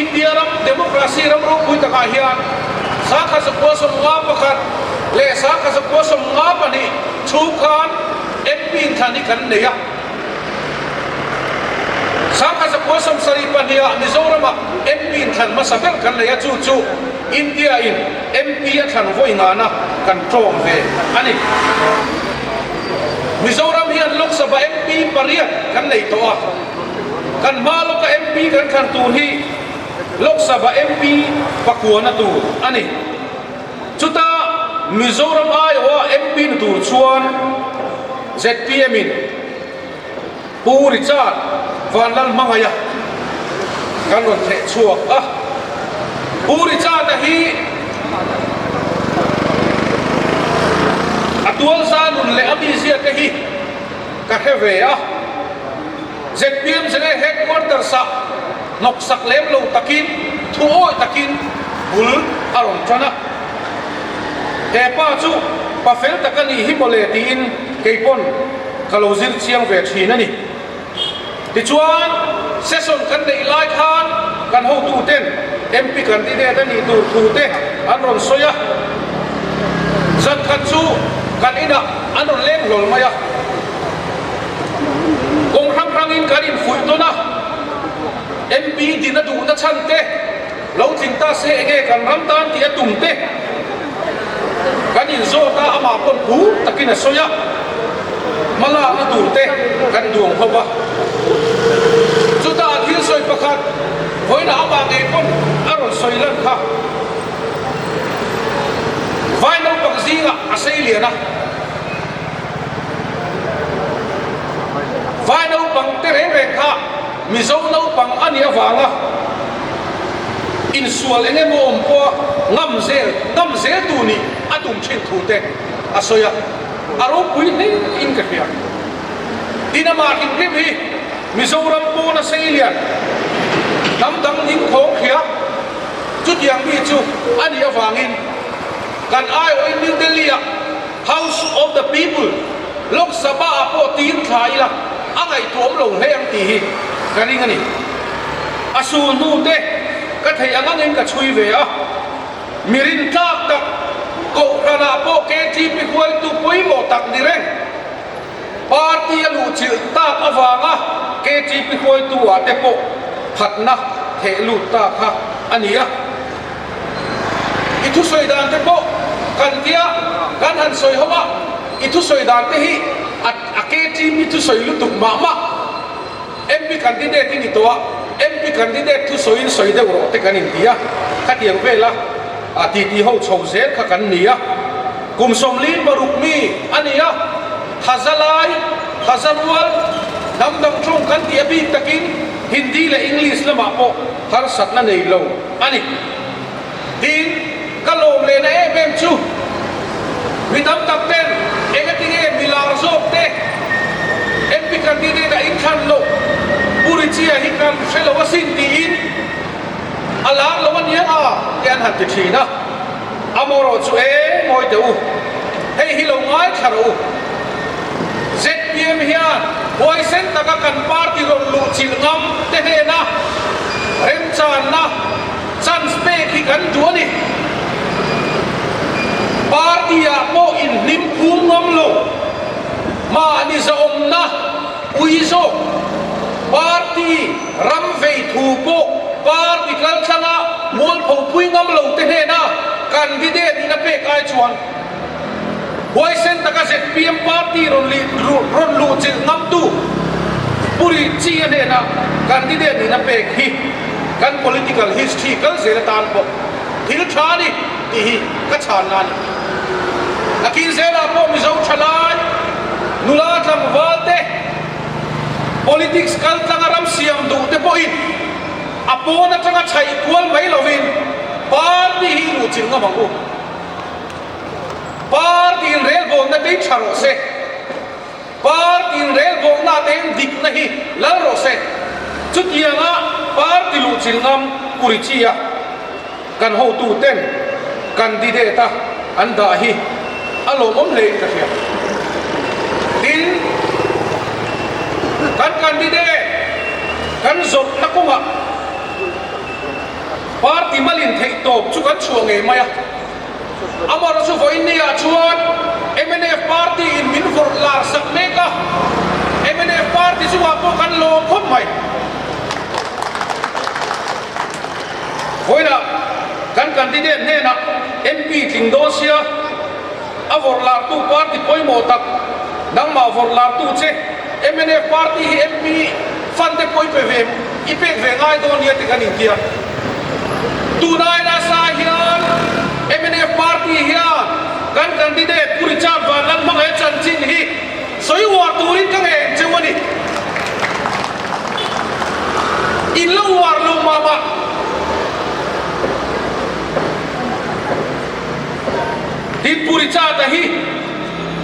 India ram democracy ram ropui takah hian sakha zakua 51 leh sakha zakua 52 chhung khan MP inthlan hi kan nei a. Sakha zakua 72 ah Mizoramah MP inthlan hmasa ber kan nei a, chu chu India in MP a thlan vawi ngana kan tlawm ve a ni. Mizoram hian Lok Sabha MP pariat kan nei tawh a, kan hma lawka MP kan thlan tur hi Lok Sabha MP pakuana tur a ni. Chuta Mizoram aiawha MP ni tur chuan zpm in Pu Richard Vanlalhmangaia kan rawn theh chhuak a. Pu Richard-a hi a tualza nun leh a mizia te hi ka hre ve a. Zpm Zenge Headquarters-ah hnawksak lem lo takin, thuawi takin bul a rawn tan a. He pa chu pa fel tak a nih hi mawle tiin kei pawn ka lo zir chiang ve thin a ni. Tichuan, session kan neih lai khan kan hotuten MP candidate a nih tur thu te an rawn sawi a. Zan khat chu kan inah an rawn leng hlawl mai a. Kawng hrang hrangin kan infuih tawn a, MP din a duhna chhan te, lo tling ta se enge kan ram tan tih a tum te kan inzawt a, amah pawn phur takin a sawi a, hmalakna tur te kan duang ho va. Chutah thil sawi pakhat vawiinah amah ngei pawn a rawn sawi lan kha. Vai naupang zingah a sei lian a. Vai naupang te reng reng kha Mizo naupang a nih avanga insual eng emaw awm pawha ngam zel ngam zel tu nih a tum thin thu te a sawi a, a ropui hle in ka hria. Tin amah hrim hrim hi Mizoram pawna sei lian hnam dang ning khawng hria chutiang mi chu a nih avangin kan aiawhin New Delhi-ah House of the People, Lok Sabha ah pawh tir thla ila a ngaihtuahawm lo hle ang tih hi ka ring a ni. A sul hnu te ka theih ang angin ka chhui ve a, mi rintlak tak Kohhranah pawh KTP huaitu pawimawh tak ni reng, party a luhchilh tak avanga KTP huaitu ah te pawh phatna theh lut ta kha a ni a. I thusawi dan te pawh kan tia kan han sawi ho a, i thusawi dan te hi a a KTP thusawi lutuk mah mah. MP candidate i ni tawh a, MP candidate thusawiin sawi deuh rawh te kan inti a, khatiang vela a titi ho chho zel kha kan ni a. Kum 46 mi a ni a, thaza lai, thaza rual, hnam dang tawng kan tih a bik takin Hindi leh English lamah pawh harsatna nei lo a ni. Tin, ka lawm lehna em em chu mi tam tak ten engatinge mi lar zawk te MP candidate a inthlan loh Pu Richie-a hi kan hre lo asin tiin a lar lo a nia a te an han ti thin a. Amaherawh chu e ngawi teh u, hei hi lo ngaithla rawh u. Zpm hian huaisen taka kan party rawn luh chilh ngam te hnena remchanna chance pek hi kan duh a ni. Party ah pawh inhlim phum ngam lo, mahni zahawmna ui zawk, party ram vei thu pawh. Party kalthlanga mualpho pui ngam lo te hnena candidate in a pek ai chuan huaisen taka zpm party rawn rawn luhchilh ngamtu Pu Richie a hnena candidate in a pek hi kan political history kal zel atan pawh thil tha a ni tih hi ka chhanna a ni. Nakin zelah pawh Mizo thalai nula tlangval te Politics kal tlanga ram siam duh te pawhin a pawn atanga chhaih kual mai lovin party hi luhchilh ngam ang u. Party inrelbawlna te hi tha rawh se. Party inrelbawlna te hian dikna hi lal rawh se. Chutianga party luhchilh ngam Kurichia kan hotu ten candidate a an dah hi a lawmawm hlein ka hria. Tin, kan candidate kan zawrhna kawngah party malin theih tawp chu kan chhuah ngei mai a. Amaherawhchu chu vawiin niah chuan mnf party in min vawrh lar sak mek a, mnf party chungah pawh kan lawm khawp mai. Vawiinah kan candidate hnenah MP tling dawn sia, a vawrh lartu party pawimawh tak, nangmah vawrh lartu che mnf party hi MP fund te pawh i pe ve, i pek ve ngai dawn nia ti kan intia. Tunai nasa hian mnf party hian kan candidate Pu Richard Vanlalhmangaih chanchin hi sawi uar turin ka ngen cheu a ni. In lo uar lo mah mah. Tin Pu Richard-a hi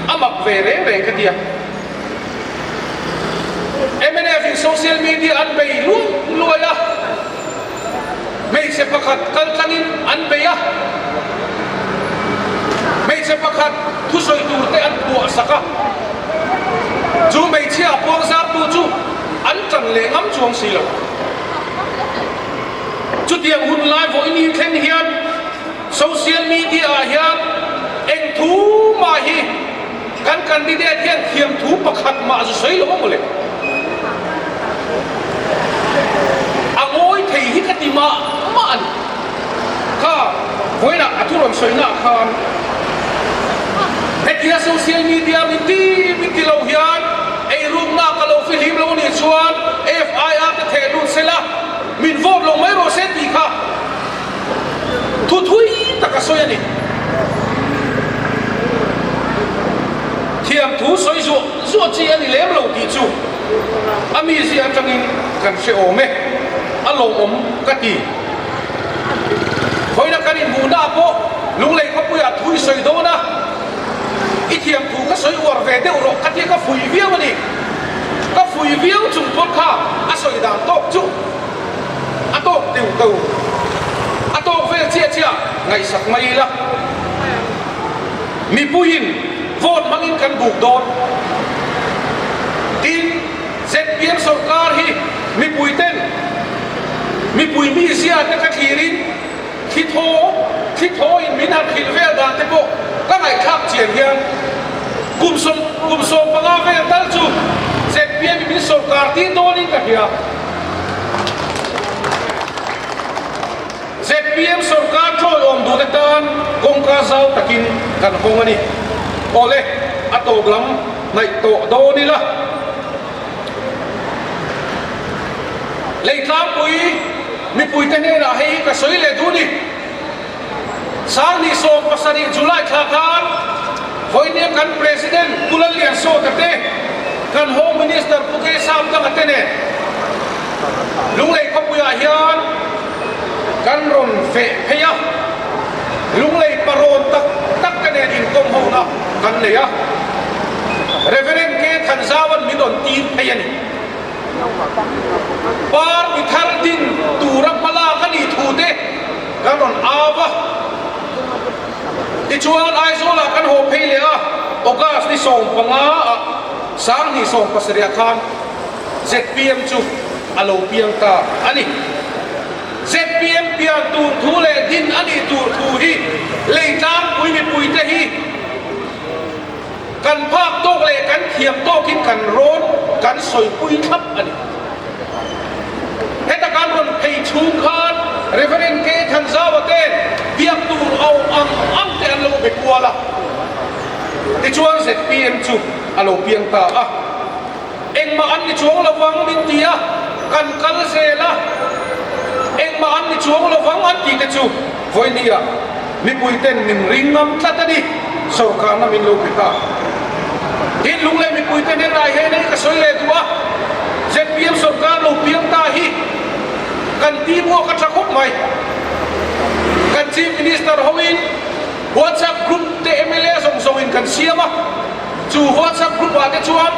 a mak ve reng reng ka tia. Mnf in social media an bei luai luai a, hmeichhe pakhat kal tlangin an bei a, hmeichhe pakhat thusawi tur te an phuah sak a, chu hmeichhia puang zartu chu an tan leh ngam chuang si lo. Chutiang hun lai vawiin hi thleng hian social media ah hian eng thu mah hi kan candidate hian thiam thu pakhat mah zu sawi lo a mawle. A ngawi thei hi ka ti mah mah a ni. Kha vawiinah a thu rawn sawi naah khan hetia social media min ti min ti lo hian eirukna ka lo fihlim lo nih chuan FIR te theh lut sela min vote lo mai rawh se tih kha thu thui tak a sawi a ni. Thiam thu sawi zuah zuah chi a ni lem lo tih chu a mizia atangin kan hre awm e, a lawmawm ka ti. Khawiina kan inhmuhna ah pawh Lunglei khawpuiah thu i sawi dawn a, i thiam thu ka sawi uar ve deuh rawh ka tia ka fui viau a ni. Ka fui viau chung pawn kha a sawi dan tawk chu a tawk deuh ko. A tawk vel chiah chiah ngaihsak mai ila. Mipuiin vote hmangin kan buk dawn. Tin, zpm sorkar hi mipuiten mipui mizia te ka thlirin thli thaw thli thawin min han hrilh vel dan te pawh ka ngaihthlak chian hian kum sawm kum 15 vel tal chu zpm in min sorkar tir dawnin ka hria. Zpm sorkar ṭawiawm duh te tan kawngka zau takin kan hawng a ni. Awle, a tawp lam hnaih tawh dawn ila. Leitlangpui mipuite hnenah hei hi ka sawi leh duh ni. 2017 July thla khan vawinia kan President Pu Lalliansawta te, kan Home Minister Pu Keisam Danga te nen Lunglei khawpuiah hian kan rawn feh phei a, Lunglei parawn tak tak te nen inkawm hona kan nei a, Reverend K Thanzaua'n min rawn tir phei a ni. Party thar din tura hmalak a nih thu te kan rawn au a. Tichuan Aizawlah kan haw phei leh a, August ni 15 ah 2017 ah khan zpm chu a lo piang ta a ni. Zpm pian tur thu leh din a nih tur thu hi Leitlangpui mipuite hi Kan phak tawk leh kan thiam tawkin kan rawn kan sawipui thlap a ni. Heta kan rawn phei chhung khan Reverend K. Thanzaua ten biak tur a awm ang ang te an lo be kual a. Tichuan zpm chu a lo piang ta a. Engmah an ni chuang lovang min ti a, kan kal zel a. Engmah an ni chuang lovang an tih te chu vawinia mipui ten min ring ngam tlat a ni, sorkarna min lo pe ta. Tin, Lunglei mipui te hnenah hian hei ka sawi leh duh a, zpm sorkar lo piang ta hi kan teamwork a tha khawp mai. Kan Chief Minister hoin WhatsApp group te mla zawng zawngin kan siam a. Chu WhatsApp group ah te chuan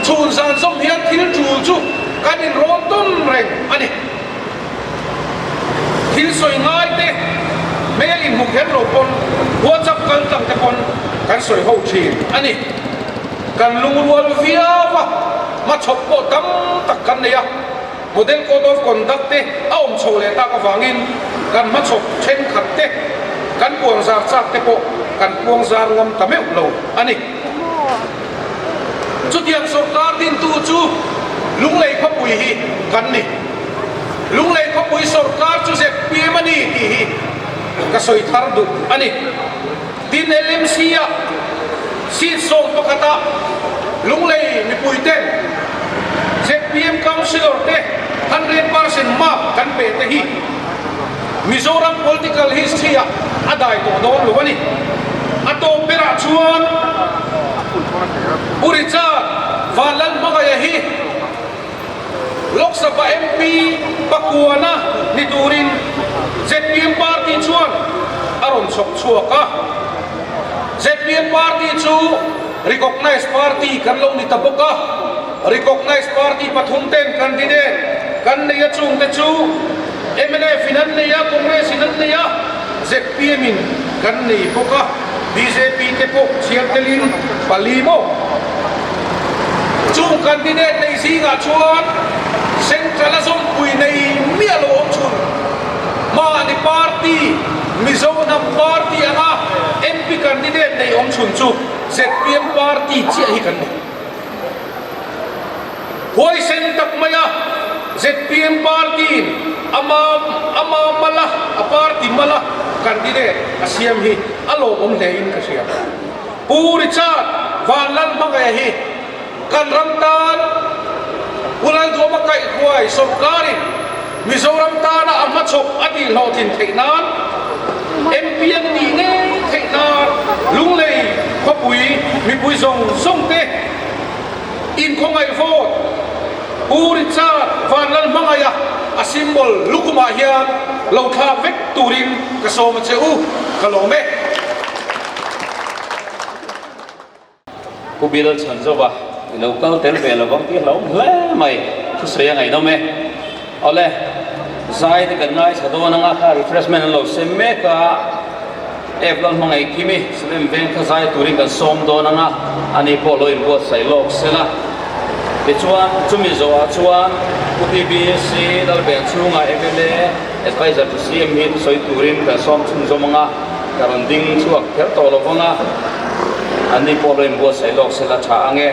chhun zan zawm hian thil tul chu kan inrawn tawn reng a ni. Thil sawi ngai te, hmel inhmu kher lo pawn WhatsApp kal tlang te pawn kan sawi ho thin a ni. Kan lungrual viau a, hmachhawp pawh tam tak kan nei a. Model Code of Conduct te a awm chho leh tak avangin kan hmachhawp thenkhat te, kan puangzar chak te pawh kan puangzar ngam ta meuh lo a ni. Chutiang sorkar dintu chu Lunglei khawpui hi kan ni. Lunglei khawpui sorkar chu zpm a ni tih hi ka sawi thar duh a ni. Tin LMC-a seat 11 ah Lunglei mipui ten zpm Councillor te 100% mark kan pe te hi Mizoram political history ah a dai tawh dawn lo a ni. A tawp berah chuan Pu Richard Vanlalhmangaia hi Lok Sabha MP pakuana ni turin zpm party chuan a rawn chhawp chhuak a. Zpm party chu recognized party kan lo ni ta bawk a. Recognized party pathum ten candidate kan nei a chungte chu mnf in an nei a, Congress in an nei a, zpm in kan nei bawk a. Bjp te pawh chhiar telin pali maw? Chung candidate nei zingah chuan Central a zawmpui nei miah lo awm chhun. Mahni party, Mizo hnam party anga MP candidate nei awm chhun chu zpm party chiah hi kan ni. Huaisen tak maia zpm party-in ama ama mala, a party mala candidate a siam hi a lawmawm hlein ka hria. Pu Richard Vanlalhmangaia hi kan ram tan Pu Lalduama kaihhuai sawrkarin Mizoram tana a hmachhawp a tihhlawhtlin theih nan MP an nih ngei theih nan Lunglei khawpui mipui zawng zawng te Inkhawngaih vote Pu Richard Vanlalhmangaia a symbol lukhumah hian lo thlak vek turin ka sawm a che u, ka lawm e. Pu Bill Chhanzova i lo kal tel ve lovang tih a hlauhawm hle mai, thusawi a ngaihnawm e. Awle, zai te kan ngaithla dawn anga kha refreshment an lo sem mek a. Ep lal hmangaih Kimi, Salem veng kha zai turin kan sawm dawn anga, ani pawh lo inbuatsaih lawk sela. Tichuan, chumi zawhah chuan Pu PBC Lalben chhunga mla Adviser to CM hi thusawi turin kan sawm chhunzawm anga, ka rawn ding chhuak kher tawh lo vang a, ani pawh lo inbuatsaih lawk sela tha ang e.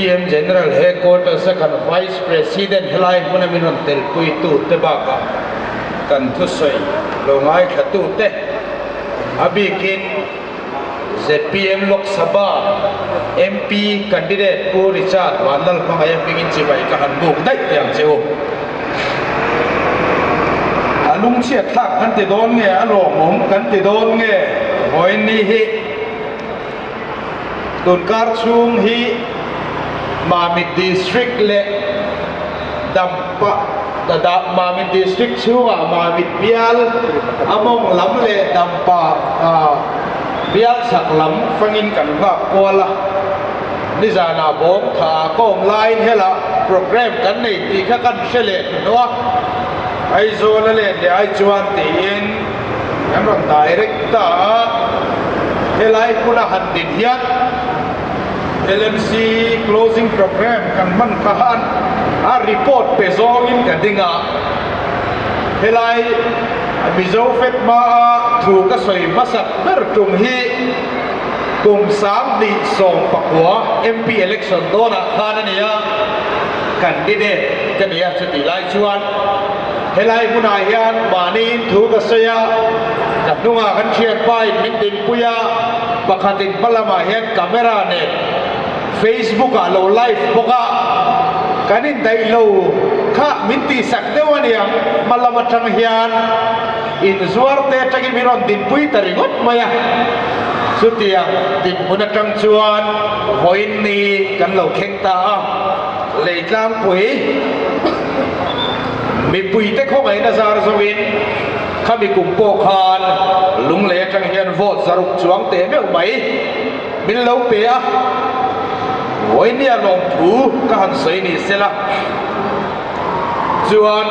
ZPM General Headquarters a kan Vice President helai hmuna min rawn telpuitu te bakah kan thusawi lo ngaithlatu te a bikin ZPM Lok Sabha MP candidate Pu Richard Vanlalhmangaih hmingin chibai ka han buk daih teh ang che u. A lungchhiat thlak kan ti dawn nge, a lawmawm kan ti dawn nge vawiin ni hi tunkar chhung hi Mamit District leh Dampa Mamit District chhungah Mamit bial a mawng lam leh Dampa bial chhak lam fangin kan nghak kual a. Nizanah bawm tha ka awm laiin hela program kan nei tih kha kan hre leh hnuhnawh a, Aizawl a let leh ai chuan tiin kan rawn direct ta a, helai hmuna han din hian LMC closing program kan hman khan a report pe zawngin ka ding a, helai Mizo Fed hmaa thu ka sawi hmasak ber tum hi. Kum 2019 MP election dawnah khan a ni a, candidate ka ni a, chutih lai chuan helai hmunah hian mahniin thu ka sawi a, ka hnungah kan thianpa in min dinpui a, pakhatin hma lamah hian camera nen Facebook ah lo live bawk a, kan indaih lo kha min tihsak deuh a niang, hma lam atang hian. Inzuar te atangin min rawn dinpui ta ringawt mai a, chutiang dinhmun atang chuan vawiin ni kan lo thleng ta a, Leitlangpui mipuite khawngaihna zar zawin khami kum pawh khan Lunglei atang hian vote zaruk chuang teh meuh mai min lo pe a, vawiin nia lawmthu ka han sawi ni sela chuan.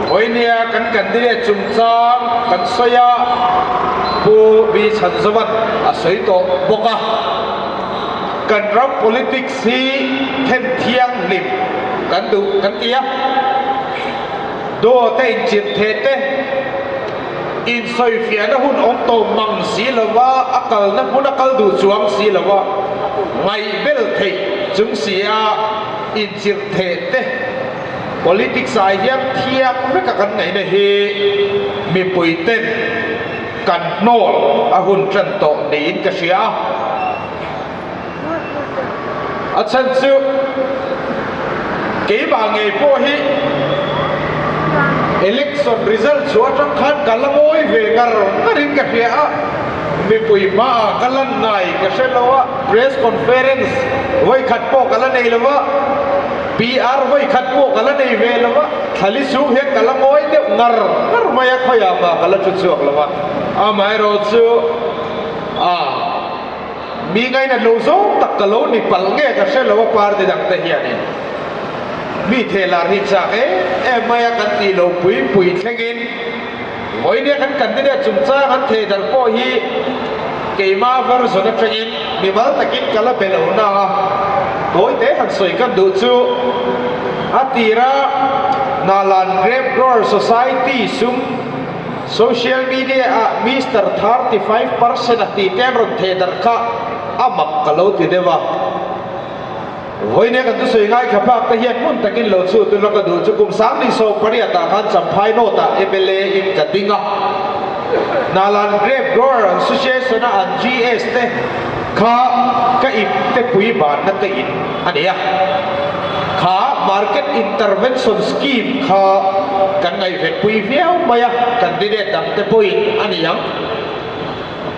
Vawinia kan candidate chungchang kan sawi a, Pu B Chhanzovan a sawi tawh bawk a. Kan ram politics hi then thianghlim kan duh kan ti a, dawt a inchirh theh te, insawifiahna hun awm tawh mang si lova, a kalna hmun a kal duh chuang si lova, ngaihbel theih chung si a inchirh theh te, Politics ah hian thiang veka kan ngaihna hi mipui ten kan hnawl a hun tan tawh niin ka hria a. A chhan chu keimah ngei pawh hi election result chhuah atang khan ka la ngawi ve ngar ngarin ka hria a, mipui hmaah ka lan ngai ka hre lo a, press conference vawikhat pawh ka la nei lo va. PR vawi khat pawh ka la nei ve lo va, thlali chung hian ka la ngawi deuh ngar ngar mai a, khawiah mah ka la thu chhuak lo va. Amaherawh chu a mi ngainat lo zawng tak ka lo ni palh nge ka hre lo a, party dang te hianin mi thehlar hi chak em em mai a, kan tih lo pui pui thlengin vawinia kan candidate chungchang an thehdarh pawh hi keimah version atangin Mimal takin ka la be lo na a, tawite han sawi kan duh chu a tira Nalan Grape Grower Society sum social media ah Mister 35% a tih te an rawn theh darh kha a mak ka lo ti deuh a. Vawinia kan thusawi ngaithla phak te hian hmun takin lo chhut ula ka duh chu kum 2018 ah khan Champhai North ah mla in ka ding a, Nalan Grape Grower Association a an GS te kha ka ip te pui banna te in a nei a, kha Market Intervention Scheme kha kan ngaihven pui viau mai a, candidate dang te pawhin a ni ang.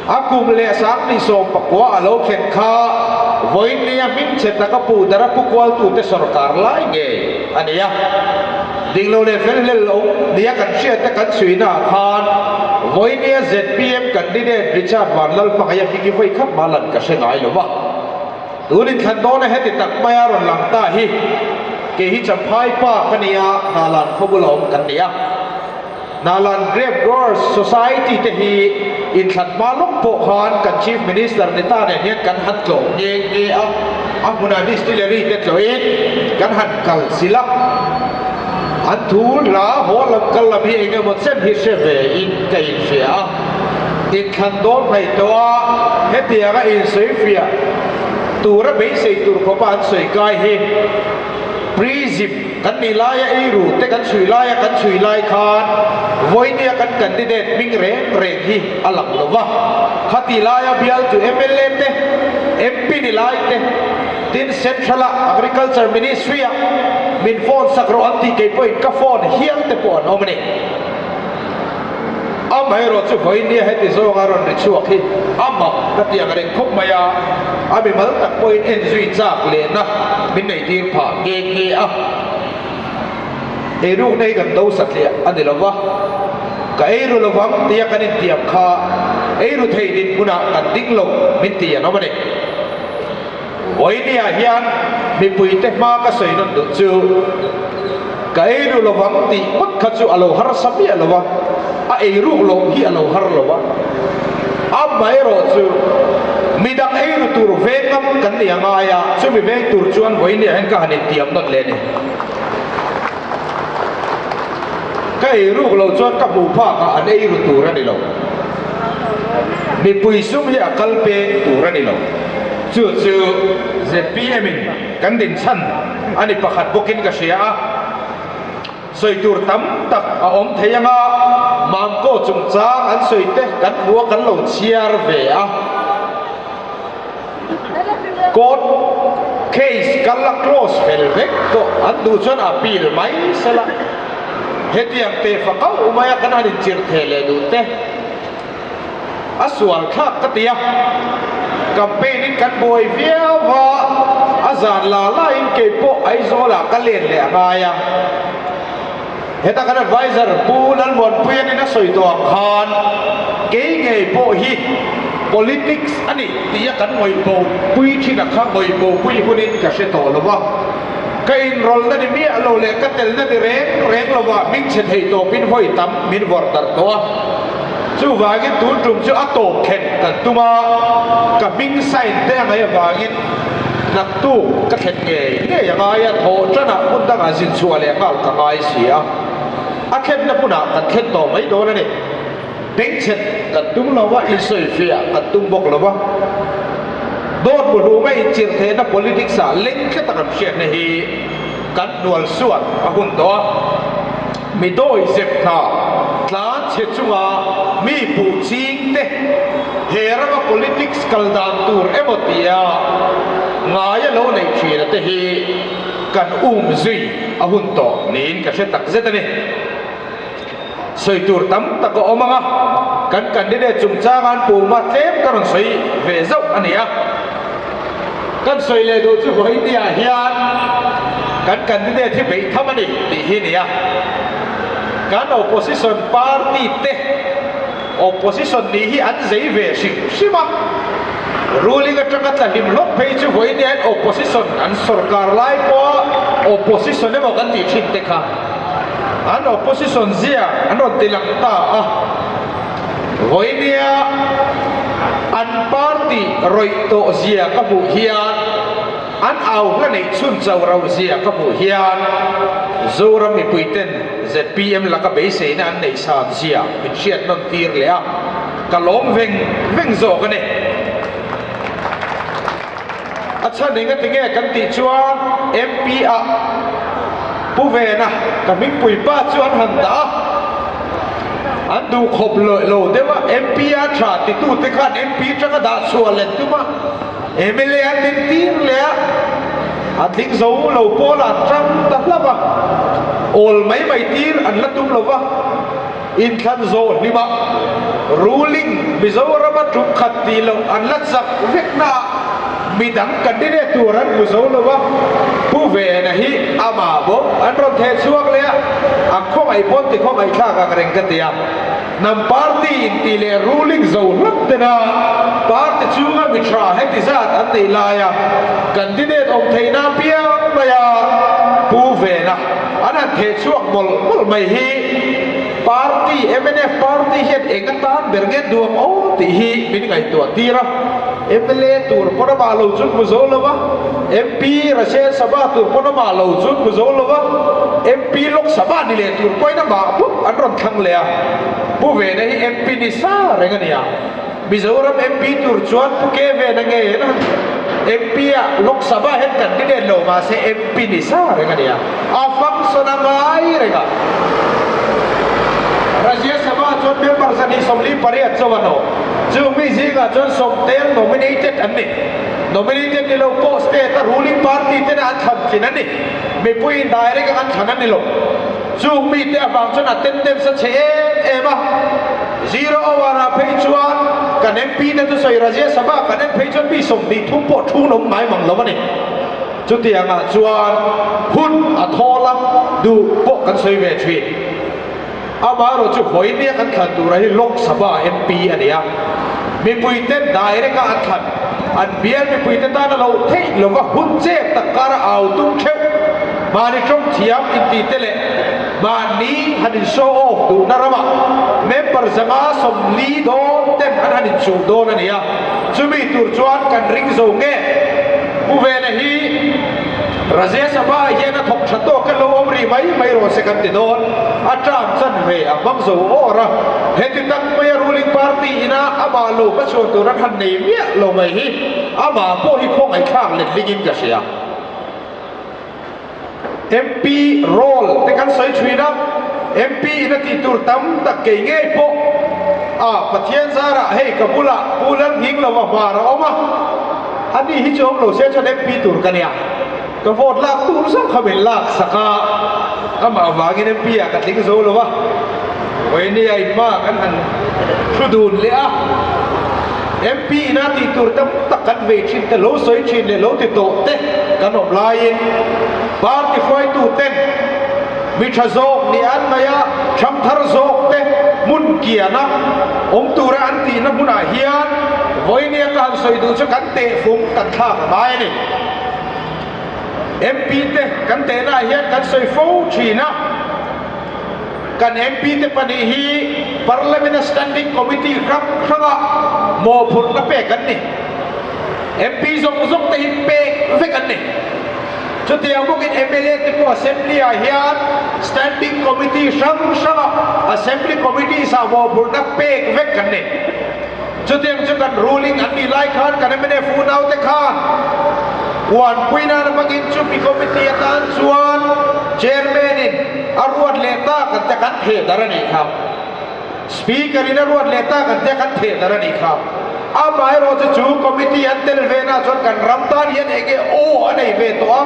A kum leh 2019 a lo thlen kha vawinia hmingchhe taka pu dara pu kualtute sawrkar lai ngei a ni a. Ding lo leh fel hlel lo nia kan hriatte kan chhuinaah khan vawinia zpm candidate Richard Vanlalhmangaih a hming hi vawi khat mah lan ka hre ngai lo va. Tun inthlan dawna heti tak maia rawn lang ta hi kei hi Champhai pa ka nia, Hnalan khawbula awm kan ni a. Nalan Grape Growers Society te hi inthlan hma lawk pawh khan kan Chief Minister ni ta nen hian kan han tlawh nghe nghe a, a hmunah distillery te tlawhin kan han kal chilh a, an thu hla haw lam kal lam hi eng emaw chen hi hre ve in ka inhria a, inthlan dawn hnaih tawh a, hetianga insawifiah. tura beisei tur khawpa an sawi kai hi Prism kan nih laia eiru te kan chhui laia kan chhui lai khan vawinia kan candidate hming reng reng hi a lang lo va. Khati laia bialtu mla te, MP ni lai te, tin Central a Agriculture Ministry ah min phone sak rawh an tih kei pawhin ka phone hial te pawh an awm a ni. Amaherawh chu vawinia heti zawnga rawn ri chhuak hi a mak ka ti ang reng khawp mai a, a mimal tak pawhin en zui chak lehna min nei tir phah nghe nghe a. Eirukna hi kan do satliah a ni lo va, ka eiru lovang tia kan intiam kha eiru thei dinhmunah kan ding lo min ti an awm a ni. Vawinia hian mipuite hma ka sawi nawn duh chu ka eiru lovang tih ngawt kha chu a lo harsa miah lo va, a eiruk loh hi a lo har lo va. Amaherawh chu midang eiru tur veng ngam kan ni a ngai a, chumi veng tur chuan vawinia hian ka han intiam nawn leh a ni. Ka eiruk loh chuan ka hmuh phakah an eiru tur a ni lo. Mipui sum hi a kal peng tur a ni lo. Chu chu zpm in kan din chhan a ni pakhat bawkin ka hria a. Sawi tur tam tak a awm thei anga Mamkaw chungchang an sawi te kan hmu a kan lo chhiar ve a. Court case kal a close fel vek tawh an duh chuan appeal mai sela hetiang te fa kauh mai a kan han inchirh theh leh duh te a sual thlak ka ti a, campaign in kan buai viau va a zan la la in kei pawh Aizawl ah ka len leh a ngai a. Heta kan adviser Pu Lalmuanpuia'n in a sawi tawh ang khan kei ngei pawh hi politics a nih tia kan ngawihbo pui thin a kha ngawihbo pui hunin ka hre tawh lo va, ka inrawlna ni miah lo leh ka telna ni reng reng lovah min chhe thei tawpin vawi tam min vawrh darh tawh a. Chuvangin tun tum chu a tawp thlen kan tum a, ka hming sign te a ngaih avangin Naktuk ka thlen ngei ngei a ngai a, thawh tanah hmun dangah zin chhuah leh nghal ka ngai si a, a thlenna hmunah kan thlen tawh mai dawn a ni. Bengchhet kan tum lo va, insawifiah kan tum bawk lo va, dawt muhluma inchirh theihna politics ah leng tlata kan hriatna hi kan hnual suat a hun tawh a. Mi dawi zep hna tlan chhe chunga mi puh ching te he rama politics kal dan tur emaw tia ngaia lo neih thina te hi kan um zui a hun tawh niin ka hre tak zet a ni. Sawi tur tam tak a awm ang a, kan candidate chungchanga an puma tlem ka rawn sawi ve zauh a ni a. Kan sawi leh duh chu Vawinia hian kan candidate hi beih tham a ni tih hi a ni a. Kan opposition party te opposition nih hi an zei ve hrim hrim a. Ruling atanga tla hlim hlawk phei chu Vawinia hian opposition an sorkar lai pawha opposition emaw kan tih thin te kha an opposition zia an rawn ti lang ta a. Vawinia an party rawih tawh zia ka hmuh hian, an au hla neih chhun cho ro zia ka hmuh hian Zoram mipuiten zpm laka beiseina an neih san zia min hriat nawn tir leh a, ka lawm veng veng zawk a ni. A chhan eng ati nge kan tih chuan MP ah Pu Vena ka hmingpui pa chu an han dah a, an duh khawp lo deuh a, MP a tha titute khan MP tanga dah chhuah let tum a, mla an din tir leh a, a tling zo lo pawl ah tang ta hlauh a, awl mai mai tir an la tum lo va. Inthlan zawh hlimah ruling Mizorama tum khat tih loh an la chak vek naah midang candidate tur an hmu zo lo va, Pu Vena hi amah bawk an rawn theh chhuak leh a, a khawngaih pawn ti khawngaih thlak ang reng ka ti a. Hnam party intih leh ruling zo hlawt tena party chunga mi tha heti zat an neih laia candidate awm theihna apiang maia Pu Vena An han theh chhuak mawlh mawlh mai hi party, mnf party hian eng atan ber nge duang awm tih hi min ngaihtuah tir a. Mla tur pawn amah lo chun hmu zo lo va, MP Rajya Sabha tur pawn amah lo chun hmu zo lo va, MP Lok Sabha ni leh tur pawhin amah bawk an rawn thlang leh a. Pu Vena hi MP ni sa reng a ni a. Mizoram MP tur chuan Pu Ke Vena ngei an han. MP ah Lok Sabha hian candidate lo mahse MP ni sa reng a nia. A function a ngai reng a. Rajya Sabha chuan member 148 chauh an awm. Chung mi zingah chuan sawmtel nominated an ni. Nominated ni lo pawh state a ruling party tena an thlan tlin a ni. Mipuiin direct a an thlan a ni lo. Chung mite avang chuan attendance a chhe em em a. Zero hour ah phei chuan kan MP te thusawi Rajya Sabha kan en phei chuan mi 23 pawh thu nawm ngai mang lo a ni. Chutiangah chuan hun a thawl a, duh pawh kan sawi ve thin. Amaherawhchu vawinia kan thlan tura hi Lok Sabha MP a ni a, mipuiten direct a an thlan, an bial mipuite tan a loh theih lova hun chep tak kara au tum theuh, mahni tawng thiam intihte leh mahni han in show off duhna ramah member 140 dawn ten an han inchuh dawn a ni a, chumi tur chuan kan ring zo nge? Pu Vena hi Rajya Sabha hian a thawk tha tawk a lo awm rih mai mai rawh se kan ti dawn, a term chan ve a hmang zo awr a, heti tak maia ruling party ina amah lo ka chhuan tur an han nei miah lo mai hi amah pawh hi khawngaihthlak letlingin ka hria. MP role te kan sawi thin a, MP in a tih tur tam tak kei ngei pawh a Pathian zarah hei ka bulah Pu Lalnghing lova hmar a awm a, ani hi chu awm lo se chuan MP tur ka nia, ka vote lak tur zawk kha min lak sak a, amah avangin MP ah ka tling zo lo a, vawinia inhma kan han thu dun leh a, MP in a tih tur tam tak kan vei thin te, lo sawi thin leh lo ti tawh te kan awm laiin party hruaitu ten mi tha zawk ni an ngaih a, tham thar zawk te hmun kiana awm tura an tihna hmunah hian vawinia ka han sawi duh chu kan tehfung kan thlak a ngai a ni. MP te kan tehnaah hian kan sawi fo thin a. Kan MP te pahnih hi Parliament a Standing Committee hrang hranga mawhphurhna pek an ni. MP zawng zawng te hi pek vek an ni. Chutiang bawkin mla te pawh Assembly ah hian Standing Committee hrang hranga Assembly Committees ah mawhphurhna pek vek kan ni. Chutiang chu kan ruling an nih lai khan kan mnf unaute khan uanpui nana hmangin chumi committee atan chuan chairman in a ruat leh tak an tia kan theh dar a nih kha. Speaker in a ruat leh tak an tia kan theh dar a nih kha. Amaherawh chu chu committee an tel ve na chuan kan ram tan hian enge aw a nei ve tawh a,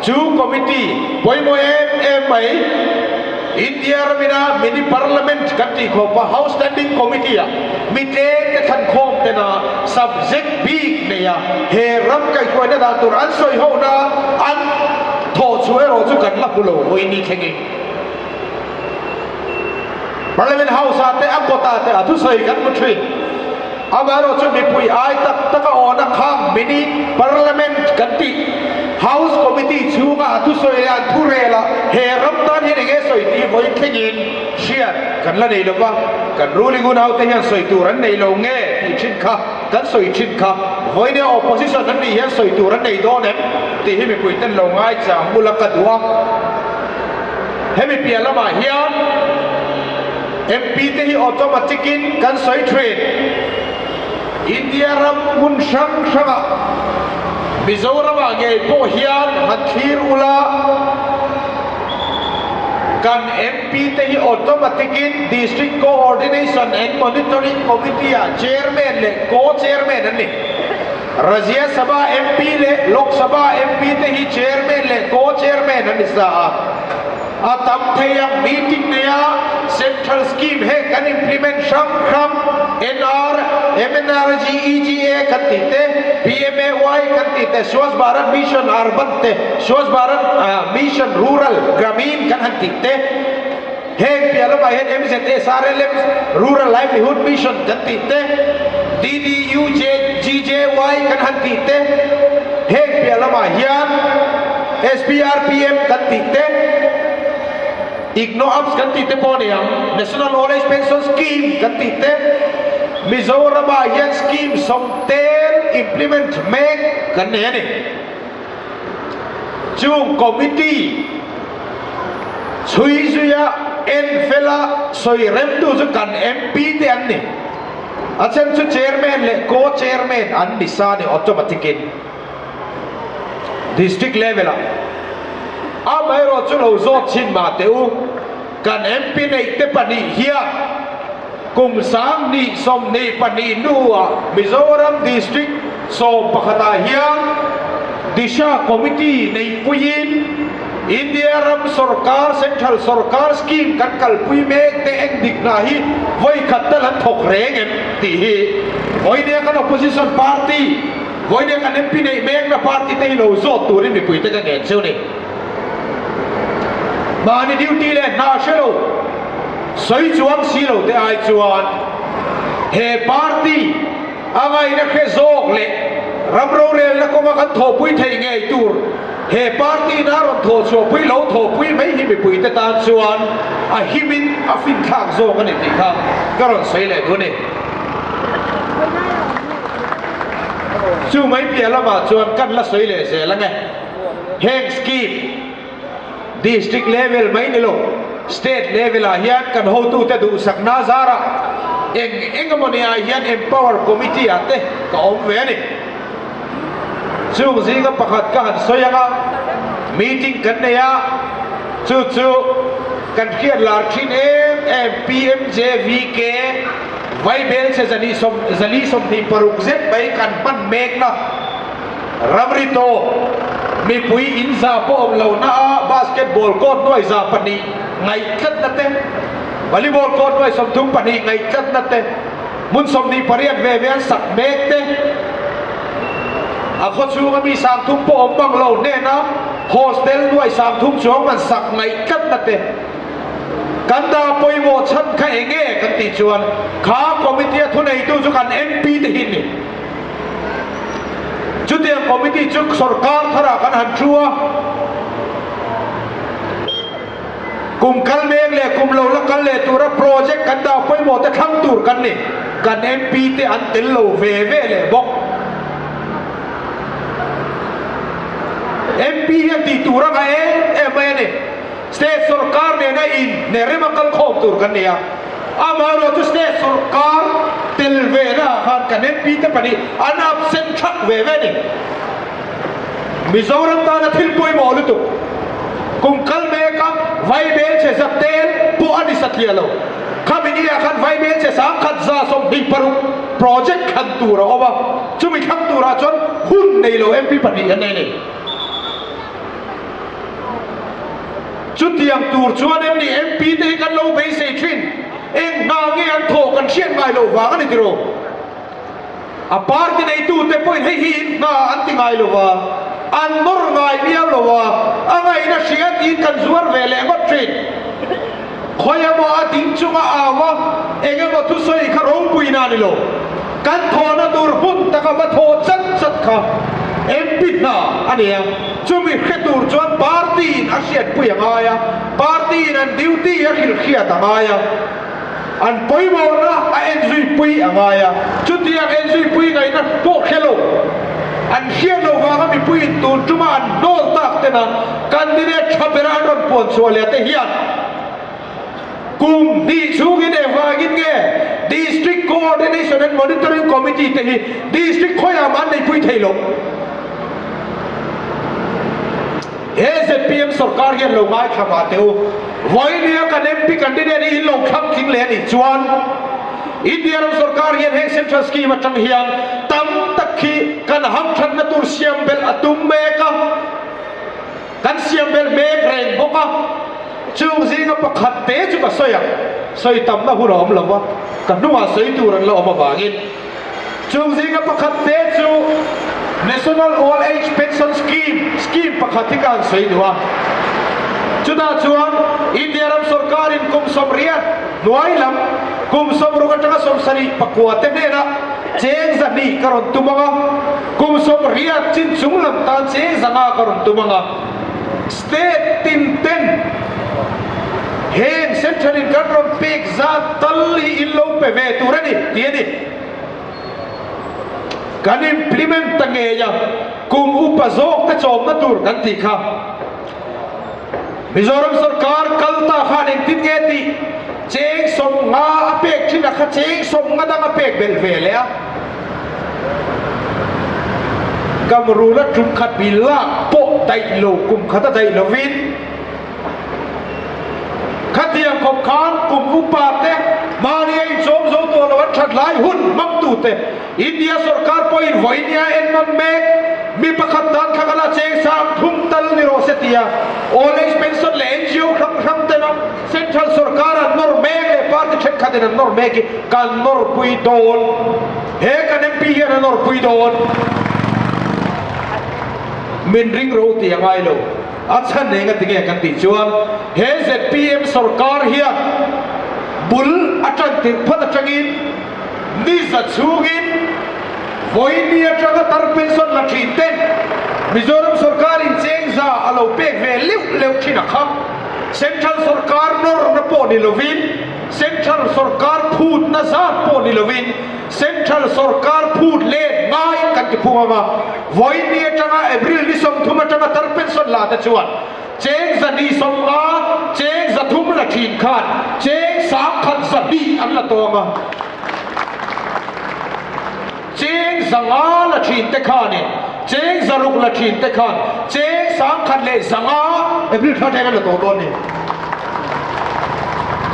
chu committee pawimawh em em mai. India ramina mini parliament kan tih khawpa House Standing Committee ah mitleng te thlan khawm tena subject bik neia he ram kaihhruaina dan tur an sawi hona an thawh chhuah erawh chu kan la hmu lo vawiin ni thlengin Parliament House ah te a kawtah te a thusawi kan hmu thin. Amaherawh chu mipui ai tak taka awna khang mini parliament kan tih House Committee chhunga a thusawi leh an thurel ah he ram tan hian enge sawi tih vawi thlengin hriat kan la nei lova, kan ruling unaute hian sawi tur an nei lo nge tih thin kha kan sawi thin kha vawinia opposition an nih hian sawi tur an nei dawn em tih hi mipui ten lo ngaichang bula ka duh a. Hemi piah lamah hian MP te hi automatic in kan sawi thin. India ram hmun hrang hrangah Mizoramah ngei pawh hian han thlir ula kan MP te hi automatic in District Coordination and Monitoring Committee ah Chairman leh Co-Chairman an ni. Rajya Sabha MP leh Lok Sabha MP te hi Chairman leh Co-Chairman an ni sa a. A tam thei ang meeting neia Central scheme heng kan implement hrang hrang NR, MNRG, EGA kan tih te, PMAY kan tih te, Swachh Bharat Mission Urban te, Swachh Bharat Mission Rural, Gramin kan han tih te, heng piah lamah hian MZSRLM Rural Livelihood Mission kan tih te, DDUJGJY kan han tih te, heng piah lamah hian SPRPM kan tih te, IGNOU Apps kan tih te pawh a ni ang, National Old Age Pension Scheme kan tih te, Mizoramah hian scheme sawmten implement mek kan nei a ni. Chung committee chhui zuia en fela sawi remtu chu kan MP te an ni. A then chu chairman leh co-chairman an ni sa ni automatic in. District level ah. Amaherawh chu lo zawt chhin mah teh u, kan MP neih te pahnih hian kum 20 22 hnuah Mizoram District 11 ah hian Disha Committee neihpuiin India ram sorkar, Central sorkar scheme kan kalpui mek te eng dik hna hi vawi khat tal an thawk reng em tih hi vawinia kan opposition party, vawinia kan MP neih mekna party te hi lo zawt turin mipui te ka ngen cheu ni. Mahni duty leh hna hre lo, sawi chuang si lo te ai chuan he party, A ngaihna hre zawk leh ram rorelna kawnga kan thawhpui thei ngei tur he party in a rawn thawh chhuahpui lo thawhpui mai hi mipuite tan chuan a himin a finthlak zawk a ni tih kha ka rawn sawi leh duh a ni. Chu mai piah lamah chuan kan la sawi leh zel ang e. Heng scheme. District level mai ni lo, State level ah hian kan hotute duhsakna zarah eng eng emaw ni ah hian Empower Committee ah te ka awm ve a ni. Chung zinga pakhat ka han sawi ang a, meeting kan nei a, chu chu kan hriat lar thin em em PMJVK Vaibelchhe 426 zet mai kan hman mekna, Ramri tawp, mipui in za pawh awm lo na a basketball court nuai 200 ngaih tlatna te, volleyball court nuai 32 ngaih tlatna te, hmun 28 ve ve an sak mek te, a khaw chhunga mi 30 pawh awm bang lo hnena hostel nuai 30 chuang an sak ngaih tlatna te. Kan dah pawimawh chhan kha eng nge kan tih chuan kha committee a thuneitu chu kan MP te hi an ni. Chutiang committee chu sorkar tharah kan han thu a, kum kal mek leh kum lo la kal leh tura project kan dah pawimawh te thlang tur kan ni. Kan MP te an tel lo ve ve leh bawk. MP hian tih tur a ngah em em mai a ni. State sorkar nena in hne rema kal khawm tur kan ni a, amaherawh chu state sorkar tel ve na ah khan kan MP te pahnih an absent thak ve ve a ni. Mizoram tana thil pawimawh lutuk kum kal meka vaibelchhe za tel pawh a ni satliah lo. Khami ni ah khan vaibelchhe 1126 project thlan tur a awm a, chumi thlang turah chuan hun nei lo MP pahnih an nei a ni. Chutiang tur chuan em ni MP te hi kan lo beisei thin? Eng hna nge an thawh kan hriat ngai loh vang a ni tiraw? A party neitute pawhin hei hi in hna an ti ngai lo va, an nawr ngai miau lo a, a ngaihna hria tiin kan zuar ve leh ngawt thin. Khawi emaw a ding chunga au a, eng emaw thusawi kha ropuina a ni lo. Kan thawhna tur hmun taka va thawh chat chat kha MP hna a ni a, chumi hre tur chuan party in a hriatpui a ngai a, party in an duty a hrilh hriat a ngai a, an pawimawhna a enzuipui a ngai a, chutiang enzuipui ngaihna pawh hre lo, an hriat loh vanga mipuiin tun tuma an hnawl tak tena Candidate tha bera an rawn puan chhuah leh te hian kum hnih chhungin engvangin nge District Coordination and Monitoring Committee te hi District khawiah mah an neipui thei lo? He zpm sorkar hian lo ngaithla mah teh u, vawinia kan MP candidate hi in lo thlang tling leh a nih chuan India ram sorkar hian heng Central Scheme atang hian tam tak hi kan hamthatna tur siam belh a tum mek a. Kan siam belh mek reng bawk a, chung zinga pakhat te chu ka sawi ang, sawi tamna hun a awm lo va, ka hnungah sawi tur an la awm avangin. Chung zinga pakhat te chu National Old Age Pension Scheme, scheme pakhat hi ka han sawi duh a. Chutah chuan India ram sorkarin kum 80 hnuai lam kum 60 atanga 79 te hnenah cheng 200 ka rawn tum ang a, Kum 80 chin chung lam tan cheng 500 ka rawn tum ang a, state tin ten heng central in kan rawn pek zat tal hi in lo pe ve tur a ni tih a ni. Kan implement ta ngei a, kum upa zawk te chawmna tur kan tih kha. Mizoram sorkar kal ta khan engtin nge tih cheng 50 a pek thin a kha cheng 50 dang a pek belh ve leh a. Kamrula tum khat bi lak pawh. pawh daih lo, kum khat a daih lovin khatiang khawp khan kum upa te mahni a inchawm zo tawh lo an that lai hun hmangtute India sorkar pawhin vawinia ennawn mek mi pakhat tan thla kala cheng sang thum tal ni rawh se tia Old Age Pension leh NGO hrang hrang tena Central sorkar an nawr mek leh party thenkhatin an nawr mek hi kan nawrpui dawn. He kan MP hian a nawrpui dawn. Min ring ro tih a ngai lo. A chhan eng a ti nge kan tih chuan he zpm sorkar hian bul a tan tirh phat atangin ni za chhungin vawiin ni atanga tar pension la thin ten Mizoram sorkarin cheng za a lo pek ve leuh leuh thin a kha. Central sorkar nawrna pawh ni lovin, Central sorkar phutna zat pawh ni lovin, Central sorkar phut let ngaiin kan ti phung ang a, vawiin ni atanga April ni 30 atanga tar pension la te chuan cheng 250, cheng 300 la thin khan cheng 1120 an la tawng a. Cheng 500 la thin te khanin cheng 600 la thin te khan cheng 1500 April thla thleng an la tawh dawn ni.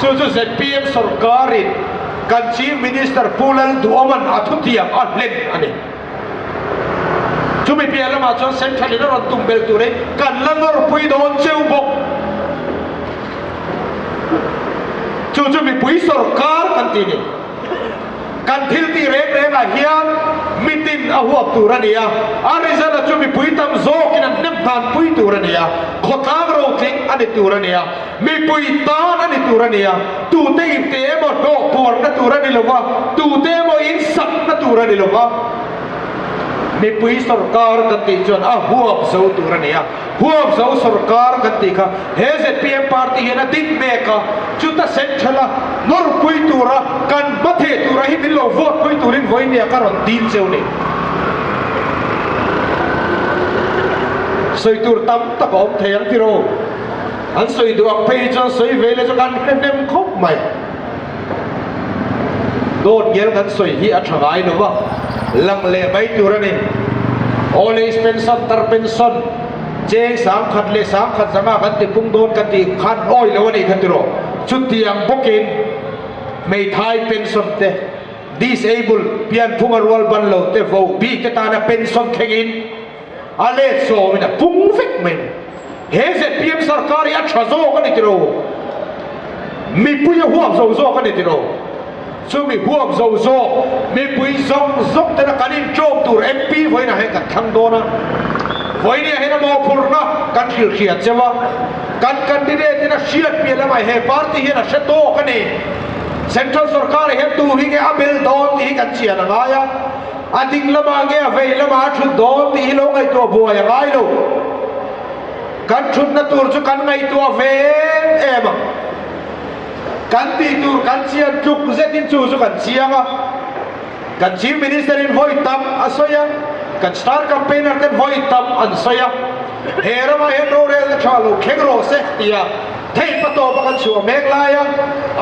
Chu chu zpm sorkarin kan Chief Minister Pu Lalduhawman a thutiam a hlen a ni. Chumi piah lamah chuan Central in a rawn tum belh turin kan la nawrpui dawn cheu bawk. Chu chu mipui sorkar kan ti ni. Kan thil tih reng rengah hian mitin a huap tur a ni a, a result a chu mipui tam zawkin an hnem hnan pui tur a ni a, khawtlang rotling a ni tur a ni a, mipui tan a ni tur a ni a, tute ipte emaw hlawh puarna tur a ni lo va, tute emaw insakna tur a ni lo va, mipui sorkar kan tih chuan a huap zo tur a ni a. Huap zo sorkar kan tih kha he zpm party hian a din mek a, chuta central a nawrpui tura kan hma theh tura hi min lo vote pui turin vawinia ka rawn dil cheu ni. Sawi tur tam tak a awm thei ang tiraw? An sawi duh ang phei hi chuan sawi ve leh chu kan hre hnem khawp mai. Dawt ngel kan sawi hi a tha ngai lo va, lang leh mai tur a ni. Old age pension, tar pension, cheng 1000 leh 1100 kan ti pung dawn ka tih khan awi lo a nih kha tiraw? Chutiang bawkin hmeithai pension te, disable, pianphunga rual ban lo te, vo bik te tana pension thlengin a let sawmin a pung vek mai a ni. He zpm sarkar hi a tha zawk a ni tiro, mipui a huap zo zawk a ni tiro. Chumi huap zo zawk mipui zawng zawng tena kan inṭawm tur MP vawiinah hian kan thlang dawn a, vawiiniah hian a mawhphurhna kan hrilhhriat cheu a, kan candidate in a hriat piah lamah he party hian a hre tawk a ni. Central sarkar hian tu hi nge a bel dawn tih hi kan chian a ngai a. A ding lamah nge a vei lamah a thut dawn tih hi lo ngaihtuah buai a ngai lo. Kan thutna tur chu kan ngaihtuah ve em em ang. Kan tih tur kan chian tluk zetin chu chu kan chiang a. Kan Chief Minister in vawi tam a sawi a, kan star campaigner ten vawi tam an sawi a. He ramah hian rorelna tha lo thleng rawh se tia theih patawp a kan chhuah mek lai a,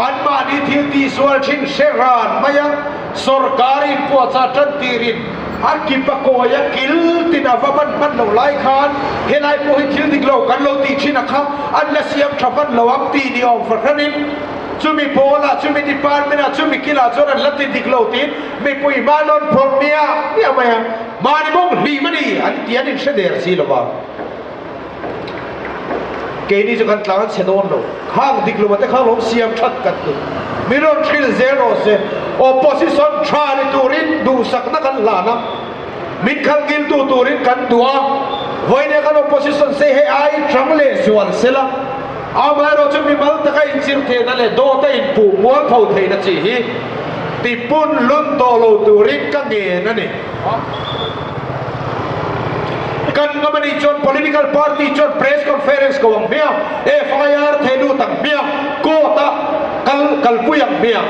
anmahni thil tihsual thin hre ran mai a. Sorkar inpuahchah tan tirin a kip a kawi a kil tin a va ban hman lo lai khan helai pawh hi thil dik lo kan lo tih thin a kha an la siam tha hman lo ang tih ni awm fahranin chumi pawlah chumi department ah chumi kilah chuan an la ti dik lo tiin mipui hma lawn phawrh miah miah mai a, mahni mawng hlim a ni an ti an inhre der si lo va. Keini chu kan tlang an chhe dawn lo. Khang dik lo te kha lawm siam that kan tum. Min rawn hrilh zel rawh se. Opposition tha ni turin duhsakna kan hlan a, min khalhngiltu turin kan duh a. Vawiin kan opposition se hei ai tang leh zual sela, amaherawh chu mimal taka inchirh theihna leh dawta inpuh mualpho theihna chi hi tipun lun tawh lo turin ka ngen a ni. Kan ngam anih chuan political party chuan press conference ko ang hmiang, FIR theh lut ang hmiang, court ah kal kalpui ang hmiang.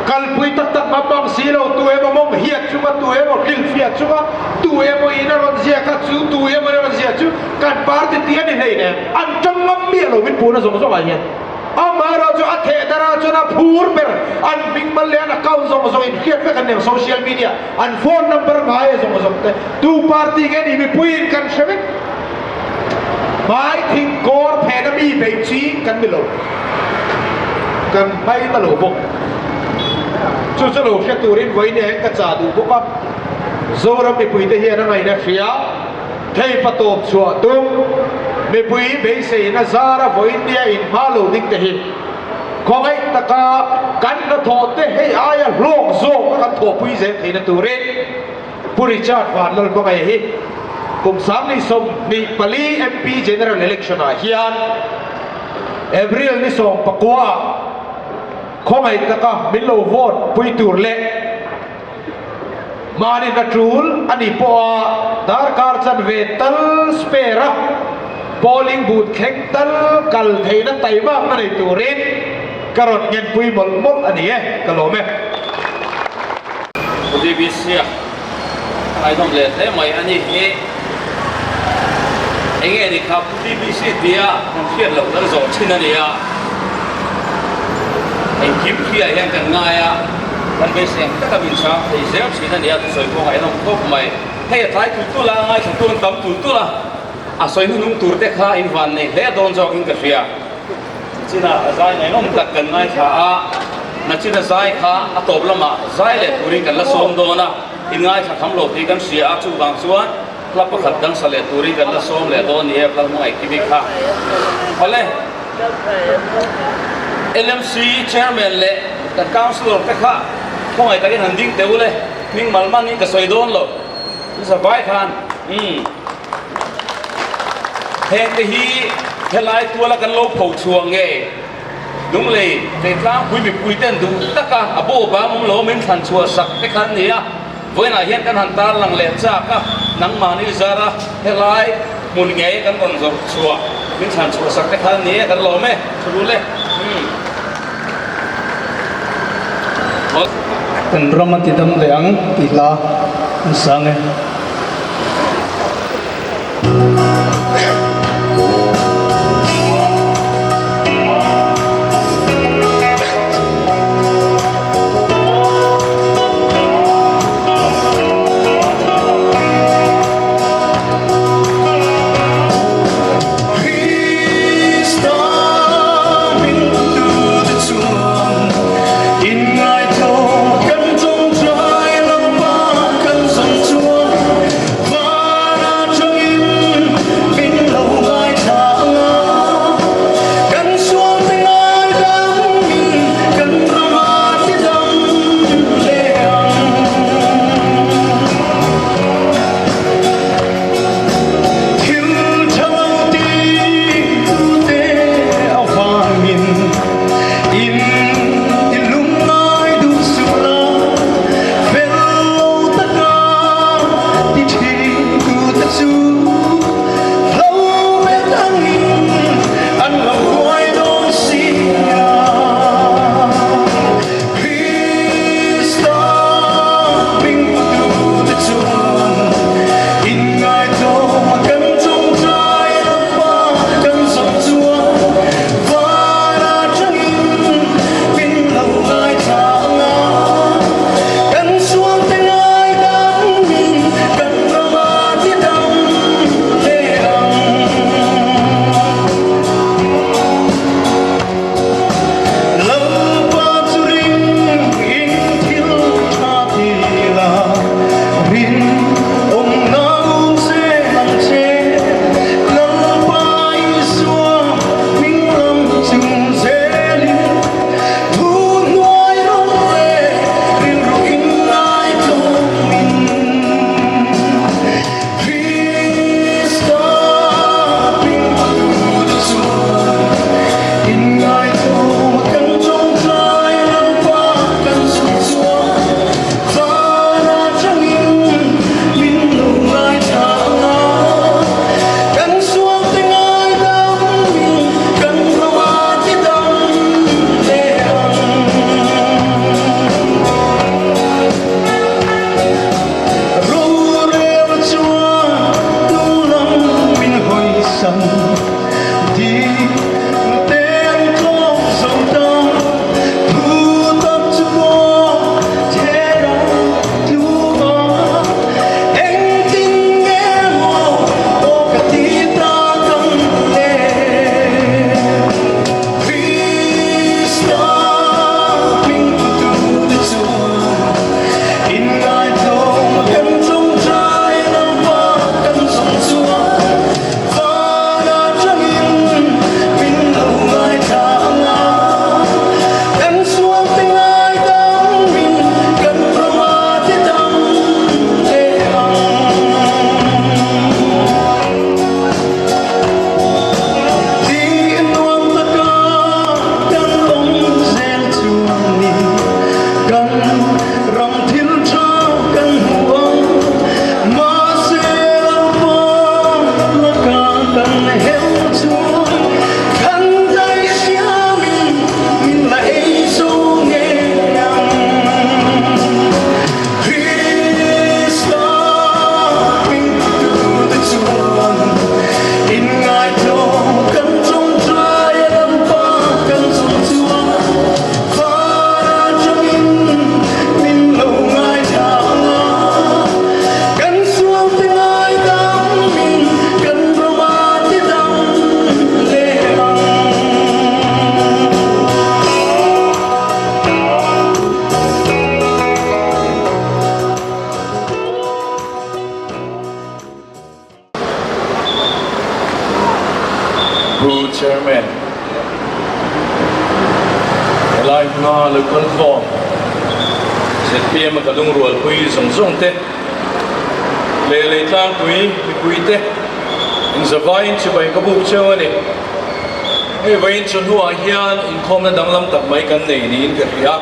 Kalpui tak tak ngam ang si lo, tu emaw mawng hiat chunga, tu emaw hrilhfiah chunga, tu emaw in a rawn ziak a, chu tu emaw in a rawn ziah chu kan party tih a ni hleinem. An tang ngam miah lo min puhna zawng zawng ah hian. Amaherawh chu a theh darah chuan a phur ber, an hming mal leh an account zawng zawng inhriat vek an ni ang, social media an phone number ngai a zawng zawng te, tu party nge ni mipuiin kan hre vek. Hmai thing kawr phena mi beih ching kan ni lo. Kan hmai na lo bawk. Chu chu lo hre turin vawiin eng ka chah duh bawk a. Zoram mipuite hian a ngaihna hria. Thei patawp chhuah tum. Mipui beiseina zara vawiin nia inhma lo ding te hi khawngaih taka kan hnathawh te hei aia hlawk zawk a kan thawhpui zel theihna turin Pu Richard Vanlalhmangaih hi kum 2024 MP General Election ah hian April ni 19 ah khawngaih taka min lo vote pui tur leh Mahni hna tul a nih pawha darkar chanve tal spare a polling booth thleng tal kal theihna taimakna nei turin ka rawn ngenpui mawlh mawlh a ni e, ka lawm e. Pu DBC a ngaihnawm leh hle mai a ni hi. Enge ni kha Pu DBC tia kan hriat loh kan zawh thin a nia. Engkim hriah hian kan ngai a, kan beisei ang taka min chhang thei zel thin a nia thusawi pawh ngaihnawm khawp mai. Hei a tlai tul tul a, ngaithla tur an tam tul tul a, a sawi hnuhnung tur te kha in van nei hle dawn zawkin ka hria. Nachina a zai ngaihnawm tak kan ngaithla a, Nachina zai kha a tawp lamah zai leh turin kan la sawm dawn a, in ngaithla tham lo tih kan hria a, chuvang chuan hla pakhat dang sa leh turin kan la sawm leh dawn ni e, Lalhmangaih Kimi kha. Awle, LMC Chairman leh kan Councillor te kha khawngaih takin han ding teh u le, hming mal manin ka sawi dawn lo, i zavai khan, umm. Hengte hi helai tuala kan lo pho chhuah nge? Lunglei Tleitlangpui mipuiten duh taka a bo bang awm lo min thlan chhuah sak te kha an ni a, vawiinah hian kan han tarlang leh chak a, nangmahni zara helai hmun ngei kan rawn zawrh chhuah min thlan chhuah sak te kha an ni e, kan lawm e, thu le. Kan ram a ti dam leh ang tih hla an sang e. ram thil tha kan hmu ang. Mahse Lalpa laka kan heuh chuan kan daih siamin min la ei zo ngei ang. Krista hmingtute chuan inngaihtlawm kan tawngtai a Lalpa kan zawng chuan van atangin min lo ngaithla ang a, kan sualte ngaidamin kan rama tidang leh ang. Pu Chairman, helai hma lo kal khawm zpm a ka lungrualpui zawng zawng te leh leitlangpui mipui te inzavaiin chibai ka buk cheu a ni. Hei vawiin chawhnuah hian inkhawmna danglam tak mai kan nei niin ka hria.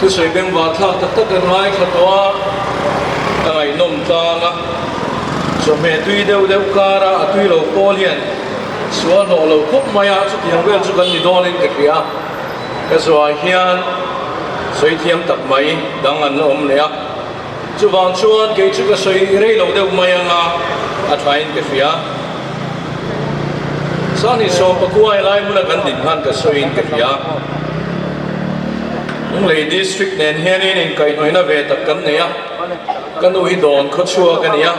Thusawi bengvar thlak tak tak kan ngaithla tawh a, ka ngaihnawm tlang a. Chawhmeh tui deuh deuh kara a tui lo pawl hian sual hlawh lo khawp mai a, chutiang vel chu kan ni dawnin ka hria. Ka zuah hian sawi thiam tak mai dang an la awm leh a. Chuvang chuan kei chu ka sawi rei lo deuh mai anga a thain ka hria. Sani Sawmpakuai lai hmuna kan din khan ka sawiin ka hria. Lunglei District nen hianin inkaihhnawihna ve tak kan nei a, ka nu hi dawn khaw chhuak a ni a.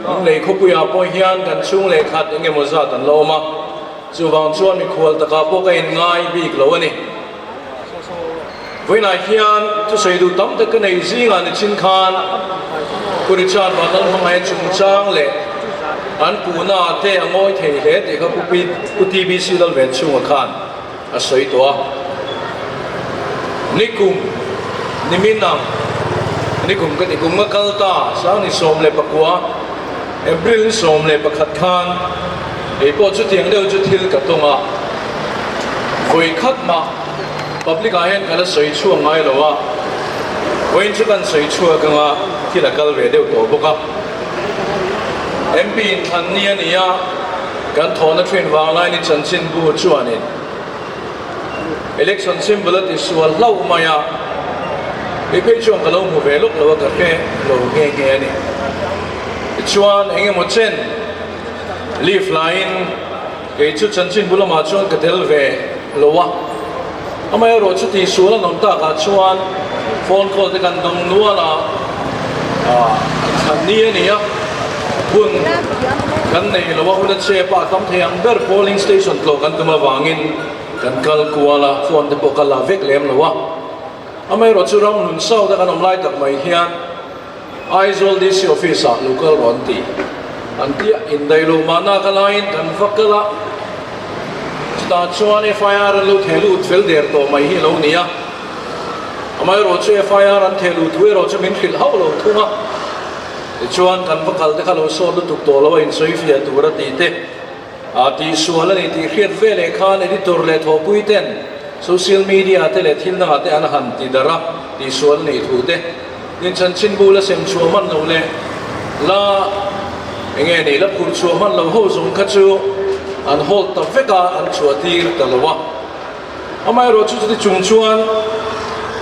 Lunglei khawpuiah pawh hian kan chhung leh khat eng emaw zat an la awm a, chuvang chuan mikhual takah pawh ka inngai bik lo a ni. Vawiinah hian thusawi duh tam tak ka nei zingah ni chin khan Pu Richard Vanlalhmangaih chungchang leh an puhna te a ngawi thei hle tih kha Pu TBC Lalvenchhunga khan a sawi tawh a. Nikum, nimin ang, nikum ka ti kum nga kal ta Sangni 19, April 11 khan kei pawh chutiang deuh chu thil ka tawng a, vawi khat mah Public ah hian ka la sawi chhuak ngai lo a, vawiin chu kan sawi chhuak anga thil a kal ve deuh tawh bawk a. MP inthlan ni a ni a, kan thawhna thin vanglai ni chanchinbu chuanin election symbol a ti sual hlauh mai a, kei phei chuan ka lo hmu ve lawk lo a, ka hre lo nghe nghe a ni. Tichuan eng emaw chen leave laiin Kei chu chanchinbu lamah chuan ka tel ve lo a, amaherawh chu tihsual an awm takah chuan phone call te kan dawng nual a, thlan ni a ni a, hun kan nei lo a, hun a chep a, a tam thei ang ber polling station tlawh kan tum avangin kan kal kual a, phone te pawh ka la vek lem lo a, amaherawh chu ram hlun south a kan awm lai tak mai hian Aizawl DC Office ah lo kal rawh an ti. An ti a, indaih lo mahna ka laiin kan va kal a, chutah chuan FIR an lo theh lut fel der tawh mai hi a lo ni a. Amaherawh chu FIR an theh luh thu erawh chu min hrilh hauh lo thung a, tichuan kan va kal te kha lo sawt lutuk tawh lo a insawi fiah tur a ti te. A tihsual a ni tih hriat ve leh khan editor leh thawhpui ten social media te leh thil dangah te an han ti darh a, tihsual a nih thu te tin chanchinbu la sem chhuah hman loh leh la eng nge ni la phurh chhuah hman loh ho zawng kha chu an hold ta vek a, an chhuah tir ta lo a. Amaherawh chu chuti chung chuan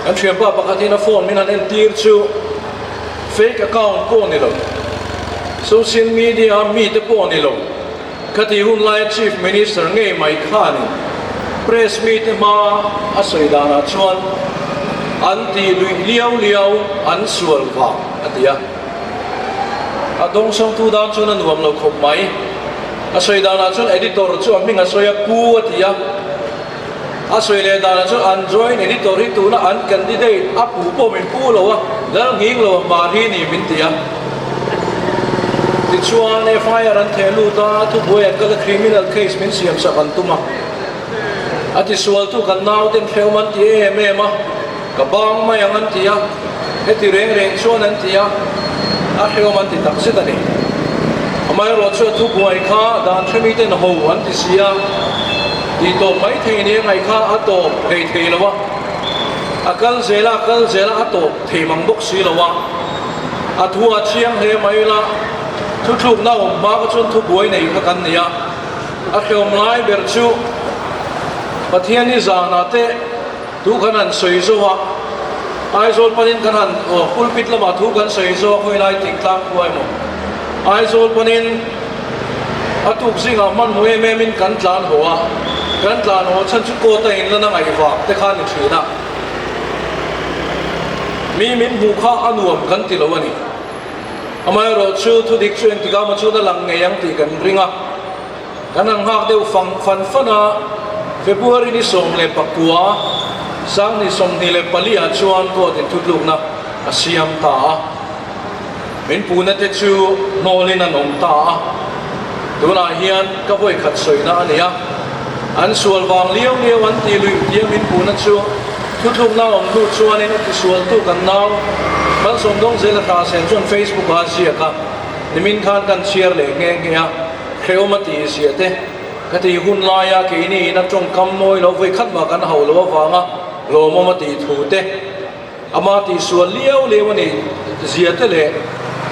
kan thianpa pakhat hian a phone min han entir chu fake account pawh ni lo, social media a mite pawh ni lo, khati hun laia Chief Minister ngei mai khanin press mite hma a sawi danah chuan an tih luih liau liau an sual vang a ti a. A dawngsawngtu dan chuan a nuam lo khawp mai. A sawi danah chuan editor chu a hming a sawi a, Pu a ti a. A sawi leh danah chuan an joint editor hi tuna an candidate a pu pawh min pu lo a, lal nghing lo a hmar hi ni min ti a. Tichuan FIR an theh lut a, thubuai an kal a, criminal case min siam sak an tum a. A tisualtu kan nauten hrehawm an ti em em a, ka bang mai ang an ti a, heti reng reng chuan an ti a, a hrehawm an ti tak zet a ni. Amaherawh chu a thubuai kha dan hremi ten ho an ti si a, tih tawp mai thei nia ngaih kha a tawp thei thei lo a. A kal zel a, a kal zel a, a tawp thei mang bawk si lo a. A thu a chiang hle mai ila, thuthlukna awm hma kha chuan thubuai nei kha kan ni a. A hrehawm lai ber chu Pathian i zanah te thu kan han sawi zo a, Aizawl panin kan han aw pulpit lamah thu kan sawi zo a, khawilai thingtlang khua emaw Aizawl panin a tuk zingah hmanhmawh em em in kan tlan haw a, kan tlan haw chhan chu court a inlan a ngaihvak te kha a ni thin a, mi min hmuh kha a nuam kan ti lo a ni. Amaherawh chu thudik chu engtikah maw chuan a lang ngei ang tih kan ring a, kan han nghak deuh fang fan fan a, February ni 19, 2024 ah chuan court in thutlukna a siam ta a, min puhna te chu hnawlin an awm ta a, tunah hian ka vawikhat sawina a ni a, an sual vang liau liau an tih luih tia min puhna chu Thuthlukna awm hnu chuanin a tisualtu kan nau Malsawmdawng Zela Hrahsen chuan Facebook ah a ziak a, nimin khan kan chhiar leh nghe nghe a, hrehawm a tih ziah te ka tih hun laia keini ina tawngkam mawi lo vawi khat mah kan hauh loh avanga lawmawm a tih thu te, ama tihsual liau liau a nih zia te leh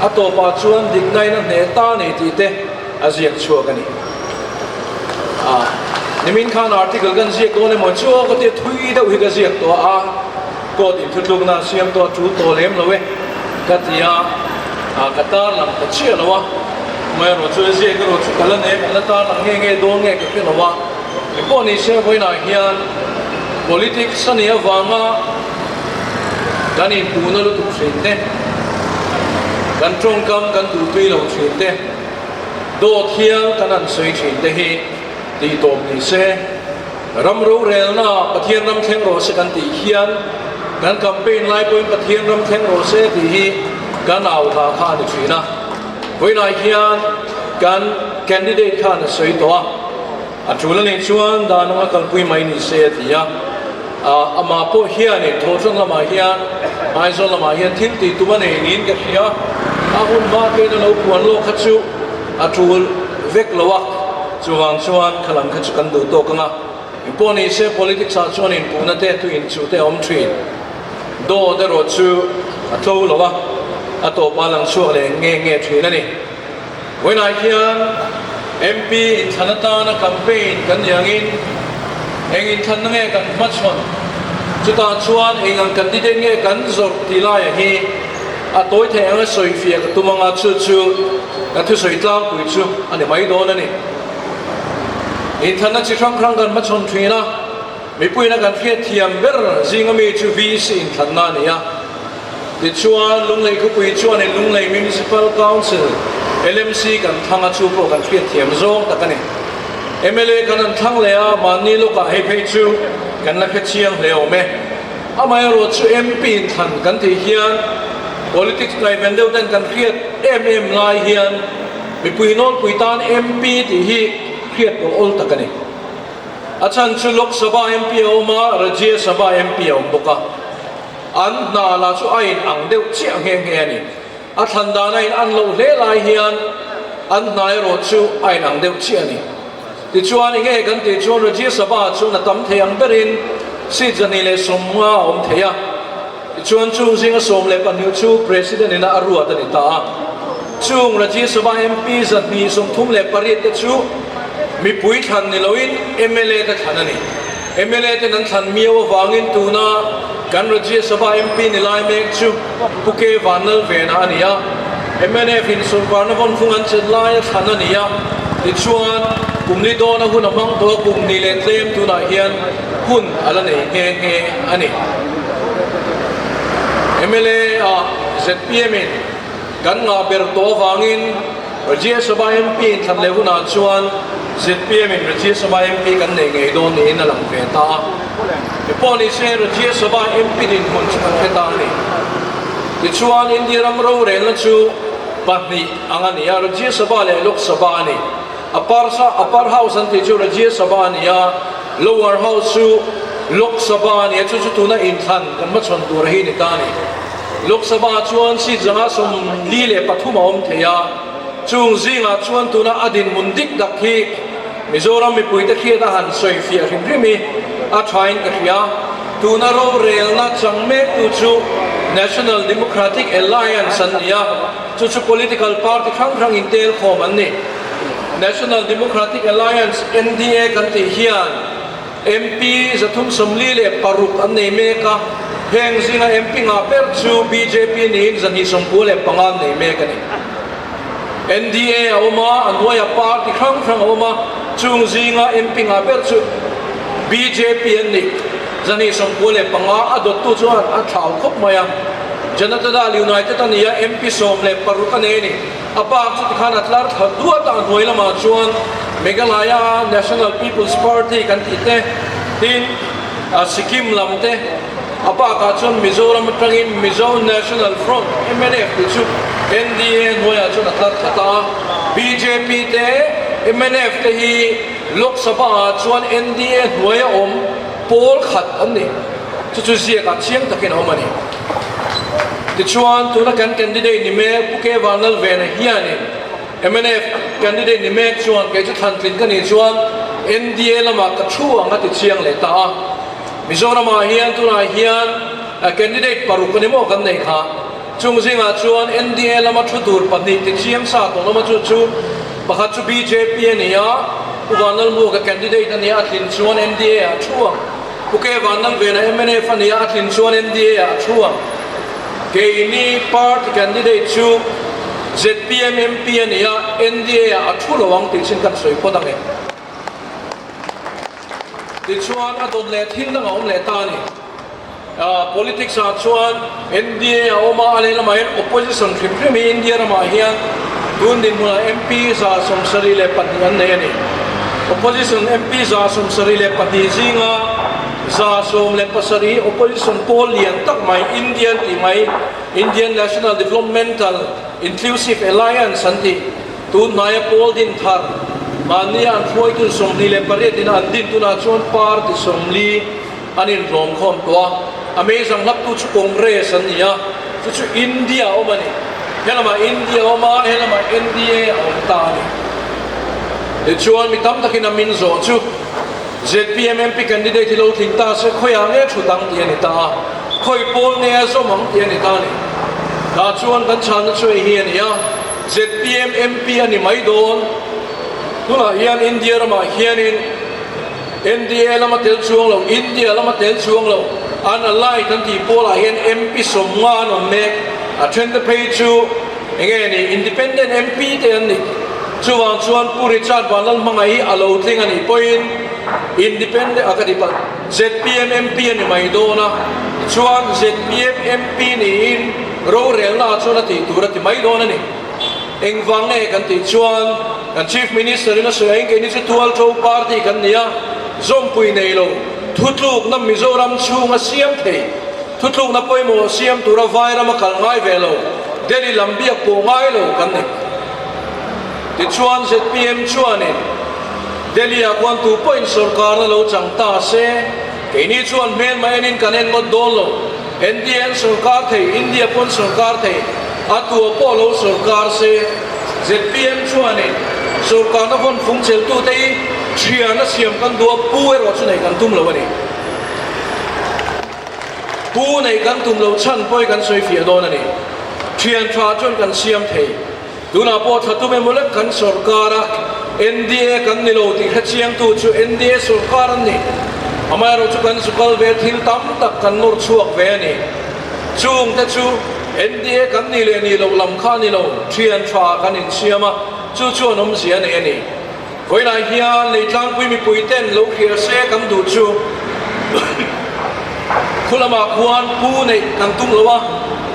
a tawpah chuan dikna in a hneh ta a ni tih te a ziak chhuak a ni. A, nimin khan article kan ziak dawn emaw chu aw ka tia thui deuh hi ka ziak tawh a, court in thutlukna a siam tawh a tul tawh lem lo e ka ti a, a ka tar lang ta chiah lo a, amaherawh chu a ziak erawh chu ka la nem an la tar lang nge nge dawn nge ka hre lo a, engpawh ni se vawiinah hian politics a nih avanga kan inpuhna lutuk thin te, kan tawngkam kan duhtui lo thin te. Dawt hial kan han sawi thin te hi tih tawp ni se, ram rorelna ah Pathian ram thleng rawh se kan tih hian kan campaign lai pawhin Pathian ram thleng rawh se tih hi kan au hla kha a ni thin a. Vawiinah hian kan candidate khan a sawi tawh a, a tul a nih chuan dan anga kalpui mai ni se a ti a, amah pawh hianin thawhṭan lamah hian Aizawl lamah hian thil tih tum a nei niin ka hria, a hun hma kein a lo puan lawk kha chu a tul vek lo a, chuvang chuan kha lam kha chu kan duh tawk ang a, engpawh ni se politics ah chuan inpuhna te thu inchuh te a awm thin, dawt erawh chu a tlo lo a, a tawpah a lang chhuak leh nge nge thin a ni. Vawiinah hian MP inthlan atana campaign kan ni angin eng inthlanna nge kan hmachhawn, chutah chuan eng ang candidate nge kan zawrh tih laiah hi a tawi theih anga sawifiah ka tum anga chu chu ka thusawi tlangpui chu a ni mai dawn a ni. Inthlanna chi hrang hrang kan hmachhawn thin a, mipuiin a kan hriatthiam ber zinga mi chu VC inthlanna a ni a. Tichuan, Lunglei khawpui chuanin Lunglei Municipal Council, LMC, kan thlang a, chu pawh kan hriatthiam zawng tak a ni. Mla kan han thlang leh a, mahni lawkah hei phei chu kan la hre chiang hle awm e. Amaherawh chu MP inthlan kan tih hian politics ngaihven deuh ten kan hriat em em lai hian mipui nawlpui tan MP tih hi hriat pawh awl tak a ni. A chhan chu Lok Sabha MP a awm a, Rajya Sabha MP a awm bawk a. An hna lah chu a in ang deuh chiah nghe nghe a ni. A thlan dan a in an loh hle lai hian an hna erawh chu a in ang deuh chiah a ni. Tichuan enge kan tih chuan Rajya Sabha chuan a tam thei ang berin seat 250 a awm thei a. Tichuan chung zinga 12 chu President ina a ruat a ni ta a. Chung Rajya Sabha MP 238 te chu mipui thlan ni loin mla te thlan a ni. Mla ten an thlan miau avangin tuna kan Rajya Sabha MP ni lai mek chu Pu K Vanlalvena a ni a, mnf in sawrkarna vawnfung an chet laia thlan a ni a, tichuan kum li dawna hun a hmang tawh a, kum ni leh tlem tunah hian hun a la nei nghe nghe a ni. Mla ah zpm in kan ngah ber tawh avangin Rajya Sabha MP in thlan leh hunah chuan zpm in Rajya Sabha MP kan nei ngei dawn niin a lang ve ta a. Hepawh ni se Rajya Sabha MP dinhmun chu kan hre ta a ni. Tichuan India ram rorelna chu pahnih ang a ni a, Rajya Sabha leh Lok Sabha a ni. Upper Upper House an tih chu Rajya Sabha a ni a, Lower House chu Lok Sabha a ni a, chu chu tuna inthlan kan hmachhawn tur hi ni ta a ni. Lok Sabha chuan seat 543 a awm thei a, chung zingah chuan tuna a dinhmun dik tak hi Mizoram mipuite hriat a han sawi fiah hrim hrim hi a thain ka hria. Tuna rorelna chang mektu chu National Democratic Alliance an ni a, chu chu political party hrang hrang intel khawm an ni. National Democratic Alliance, NDA, kan tih hian MP 346 an nei mek a, heng zinga MP ngah ber chu bjp niin 295 an nei mek a ni. NDA a awm a, a hnuaia party hrang hrang a awm a, chung zinga MP ngah ber chu bjp an ni. 295 a dawttu chuan a thlau khawp mai a. Janata Dal United a ni a, MP 16 a nei a ni. A bak chu tikhan a tlar thla duat a, a hnuai lamah chuan Meghalaya National People's Party kan tih te, tin Sikkim lam te, a bakah chuan Mizoram atangin Mizo National Front, mnf, tih chu NDA hnuaiah chuan a tlar thla ta a. Bjp te, mnf te hi Lok Sabha ah chuan NDA hnuaia awm pawl khat an ni. Chu chu ziakah chiang takin a awm a ni. Tichuan, tuna kan candidate ni mek Pu K Vanlalvena hianin mnf candidate ni mek chuan kei chu thlantlin ka nih chuan NDA lamah ka thu ang a ti chiang leh ta a. Mizoramah hian tunah hian candidate paruk a ni maw kan neih kha. Chung zingah chuan NDA lama thu tur pahnih ti chiang sa tawh lama chu chu pakhat chu bjp a ni a, Pu Vanlalmuaka candidate a ni a, a tlin chuan NDA ah a thu ang. Pu K Vanlalvena mnf a nia, a tlin chuan NDA ah a thu ang. Keini party candidate chu zpm MP a nia, NDA ah a thu lo ang tih chin kan sawi phawt ang e. Tichuan a dawt leh thil dang a awm leh ta a ni. Politics ah chuan NDA a awm a, a lehlamah hian opposition hrim hrim hi India ramah hian tun dinhmunah MP 72 an nei a ni. Opposition MP 72 zinga 17 hi opposition pawl lian tak mai Indian tih mai Indian National Developmental Inclusive Alliance an tih tun hnaia pawl din thar mahnia an hruaitu 28 ina an din tunah chuan party 40 An inhlawm khawm tawh a, a meizang hlaptu chu Congress an ni a, chu chu India a awm a ni. Helamah India a awm a, helamah NDA a awm ta a ni. Tichuan mi tam takin a min zawh chu zpm MP candidate hi lo tling ta se khawiah nge thut ang tih a ni ta a, khawi pawl nge a zawm ang tih a ni ta a ni. Tah chuan kan chhanna chu hei hi a ni a, zpm MP a ni mai dawn. Tunah hian India ramah hianin NDA lama tel chuang lo, India lama tel chuang lo, an allied an tih pawlah hian MP 50 an awm mek. A thente phei chu enge ni, independent MP te an ni. Chuvang chuan Pu Richard Vanlalhmanga hi a lo tling a nih pawhin independent a ka ti palh, zpm MP a ni mai dawn a, tichuan zpm MP niin rorelna ah chuan a tih tur a ti mai dawn a ni. Engvang nge kan tih chuan kan Chief Minister in a sawi angin keini chu Tualtho Party kan ni a, zawmpui nei lo, thutlukna Mizoram chhunga siam thei, thutlukna pawimawh siam tura Vairama kal ngai ve lo, Delhi lam biak pawh ngai lo kan ni. Tichuan zpm chuanin Delhi ah khuan tu pawhin sorkarna lo chang ta se, keini chuan hmelma enin kan en ngawt dawn lo. NDA an sorkar thei, India pawn sorkar thei, a tua pawh lo sorkar se, zpm chuanin sorkarna vawn fung cheltute hi thian a siam kan duh a, pu erawh chu neih kan tum lo a ni. Pu neih kan tum lo chhan pawh hi kan sawi fiah dawn a ni. Thian tha chuan kan siam thei. Tunah pawh thla tum emaw lek kan sorkar a, NDA kan ni lo tih hrechiangtu chu NDA sorkar an ni. Amaherawhchu kan zu kal ve thil tam tak kan nawr chhuak ve a ni. Chungte chu NDA kan nih leh nih loh lam kha a ni lo, thian tha kan insiam a, chu chuan awmzia a nei a ni. Vawiinah hian Leitlangpui mipui ten lo hria se kan duh chu khu lamah khuan pu neih kan tum lo a,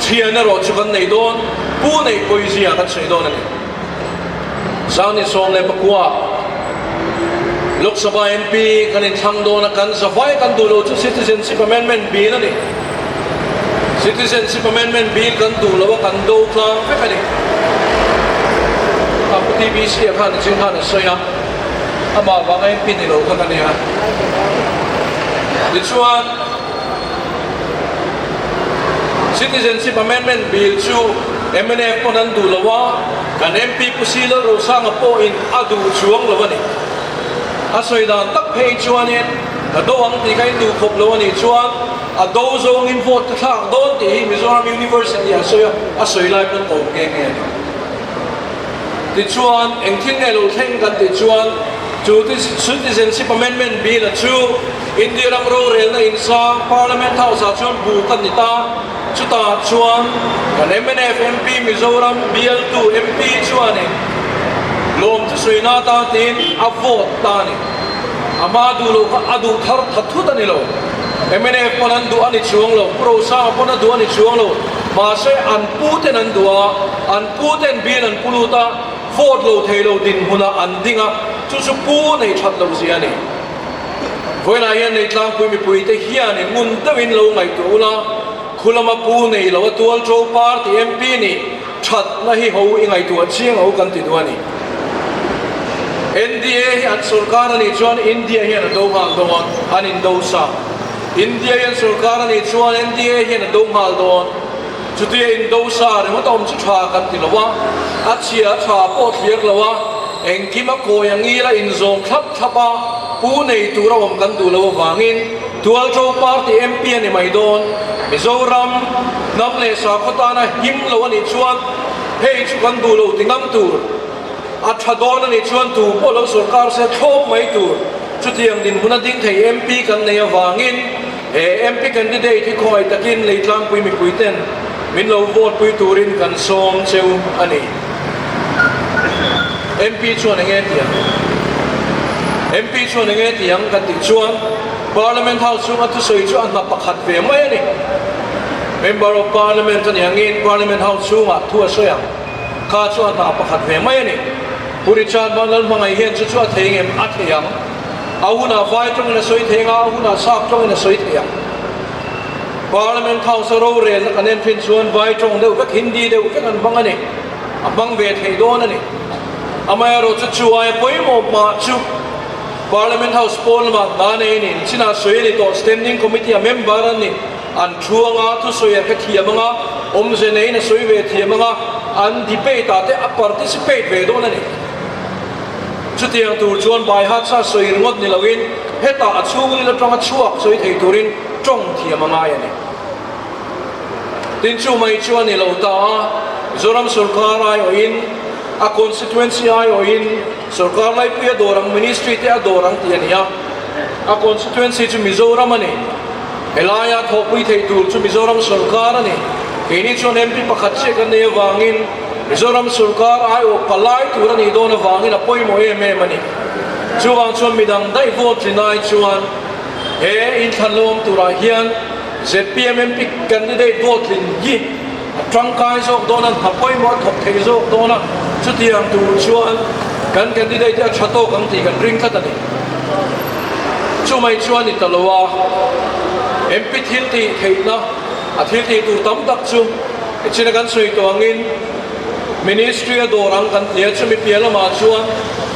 thian erawh chu kan nei dawn, pu neih pawizia kan sawi dawn a ni. 2019 Lok Sabha MP kan inthlang dawn a, kan zavai kan duh lo chu Citizenship Amendment Bill a ni. Citizenship Amendment Bill kan duh lo a, kan do tlang vek a ni. A pu TBC a khan nichin khan a sawi a, amah vanga MP ni lo kha ka nia. Tichuan, Citizenship Amendment Bill chu mnf pawn an duh lo a, kan MP Pu Si Lalrosanga pawhin a duh chuang lo a ni. A sawi dan tak phei chuanin ka do ang tih kha in duh khawp lo a nih chuan. A do zawngin vote ka thlak dawn tih hi Mizoram University ah sawi a, a sawi lai pawn ka awm nghe nghe a ni. Tichuan, eng thil nge lo thleng kan tih chuan chu Citizenship Amendment Bill a chu India ram rorelna insang Parliament House ah chuan bu kan ni ta. Chutah chuan kan mnf MP Mizoram bialtu MP chuanin lawmthu suina atan tiin a vote ta a ni. A hma duh loh kha a duh thar that thut a ni lo. Mnf pawn an duh a ni chuang lo, Pu Rosanga pawn a duh a ni chuang lo. Mahse an pu ten an duh a, an pu ten bial an pu lut a, vote lo thei lo dinhmunah an ding a, chu chu pu nei that loh zia a ni. Vawiinah hian nei tlangpui mipuite hianin ngun deuhin lo ngaihtuah ula, khulama pu nei lo a tual to party MP nih thatna hi ho i ngaihtuah chiang ho kan ti duh a ni. NDA hi an sorkar a nih chuan India hian a do nghal dawn, an indo sa. India hian sorkar a nih chuan NDA hian a do nghal dawn. Chutia indo sa ringawt a awm chu tha kan ti lo a, a chhia a tha pawh thliak lo a, engkim a kawi a ngil a inzawm thlap thlap a, pu nei tur a awm kan duh lo avangin Tualṭo Party MP a ni mai dawn. Mizoram hnam leh sakhaw tana him lo a nih chuan hei chu kan duh lo ti ngam tur, a tha dawn a nih chuan tu pawh lo sorkar se thlawp mai tur. Chutiang dinhmun a ding thei MP kan nei avangin He MP candidate hi khawngaih takin Leitlangpui mipui ten min lo vote pui turin kan sawm cheu a ni. MP chuan enge ti ang? MP chuan enge ti ang kan tih chuan Parliament House chhunga thusawi chu a hna pakhat ve mai a ni. Member of Parliament a ni angin Parliament House chhungah thu a sawi ang kha chu a hna pakhat ve mai a ni. Pu Richard Vanlalhmangaih hian chu chu a thei ngem? A thei ang. A hunah vai tawngin a sawi thei anga, a hunah sap tawngin a sawi thei ang. Parliament House-a rorelna kan en thin chuan vai tawng deuh vek, Hindi deuh vek an hmang a ni. A hmang ve thei dawn a ni. Amaherawhchu chu aia pawimawh mah chu Parliament House pawn lamah hna nei a ni. Chinah sawi a ni tawh, Standing Committee-a member an ni. An thu anga, thusawi a hre thiam anga, awmze neiin a sawi ve thiam anga, an debate-ah te a participate ve dawn a ni. Chutiang tur chuan Baihatsa sawi ringawt ni loin hetah a chhungril atanga chhuak sawi thei turin tawng thiam a ngai a ni. Tin chu mai chu a ni lo ta a, Mizoram sorkar aiawhin, a constituency aiawhin sorkar laipui a dawr ang, ministry te a dawr ang tih a ni a. A constituency chu Mizoram a ni. Helaia thawhpui thei tur chu Mizoram sorkar a ni. Keini chuan MP pakhat chiah kan nei avangin Mizoram sorkar aiawh palai tur a nih dawn avangin a pawimawh em em a ni. Chuvang chuan midang daih vote tlin ai chuan he inthlan lo awm turah hian zpm MP candidate vote tlin hi a tangkai zawk dawn a, hna pawimawh a thawk thei zawk dawn a, chutiang tur chuan kan candidate hi a tha tawk ang tih kan ring tlat a ni. Chumai chuan ni ta lo a, MP thil tih theihna a thil tih tur tam tak chu Echina kan sawi tawh angin Ministry a dawr ang kan ti a, chumi piah lamah chuan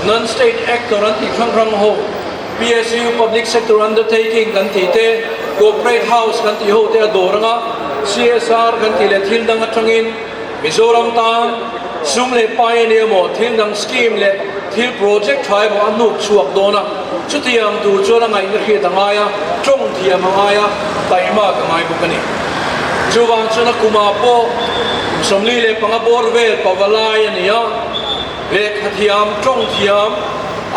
Non-State Actor an tih hrang hrang ho, PSU, Public Sector Undertaking, kan tih te, Corporate House kan tih ho te a dawr ang a, CSR kan tih leh thil dang atangin Mizoram tan sum leh pai a ni emaw, thil dang scheme leh thil project tha emaw a hnuk chhuak dawn a, chutiang tur chuan a ngaihna hriat a ngai a, tawng thiam a ngai a, taimak a ngai bawk a ni. Chuvang chuan a kumah pawh kum 45 bawr vel pavalai a ni a, lehkha thiam, tawng thiam,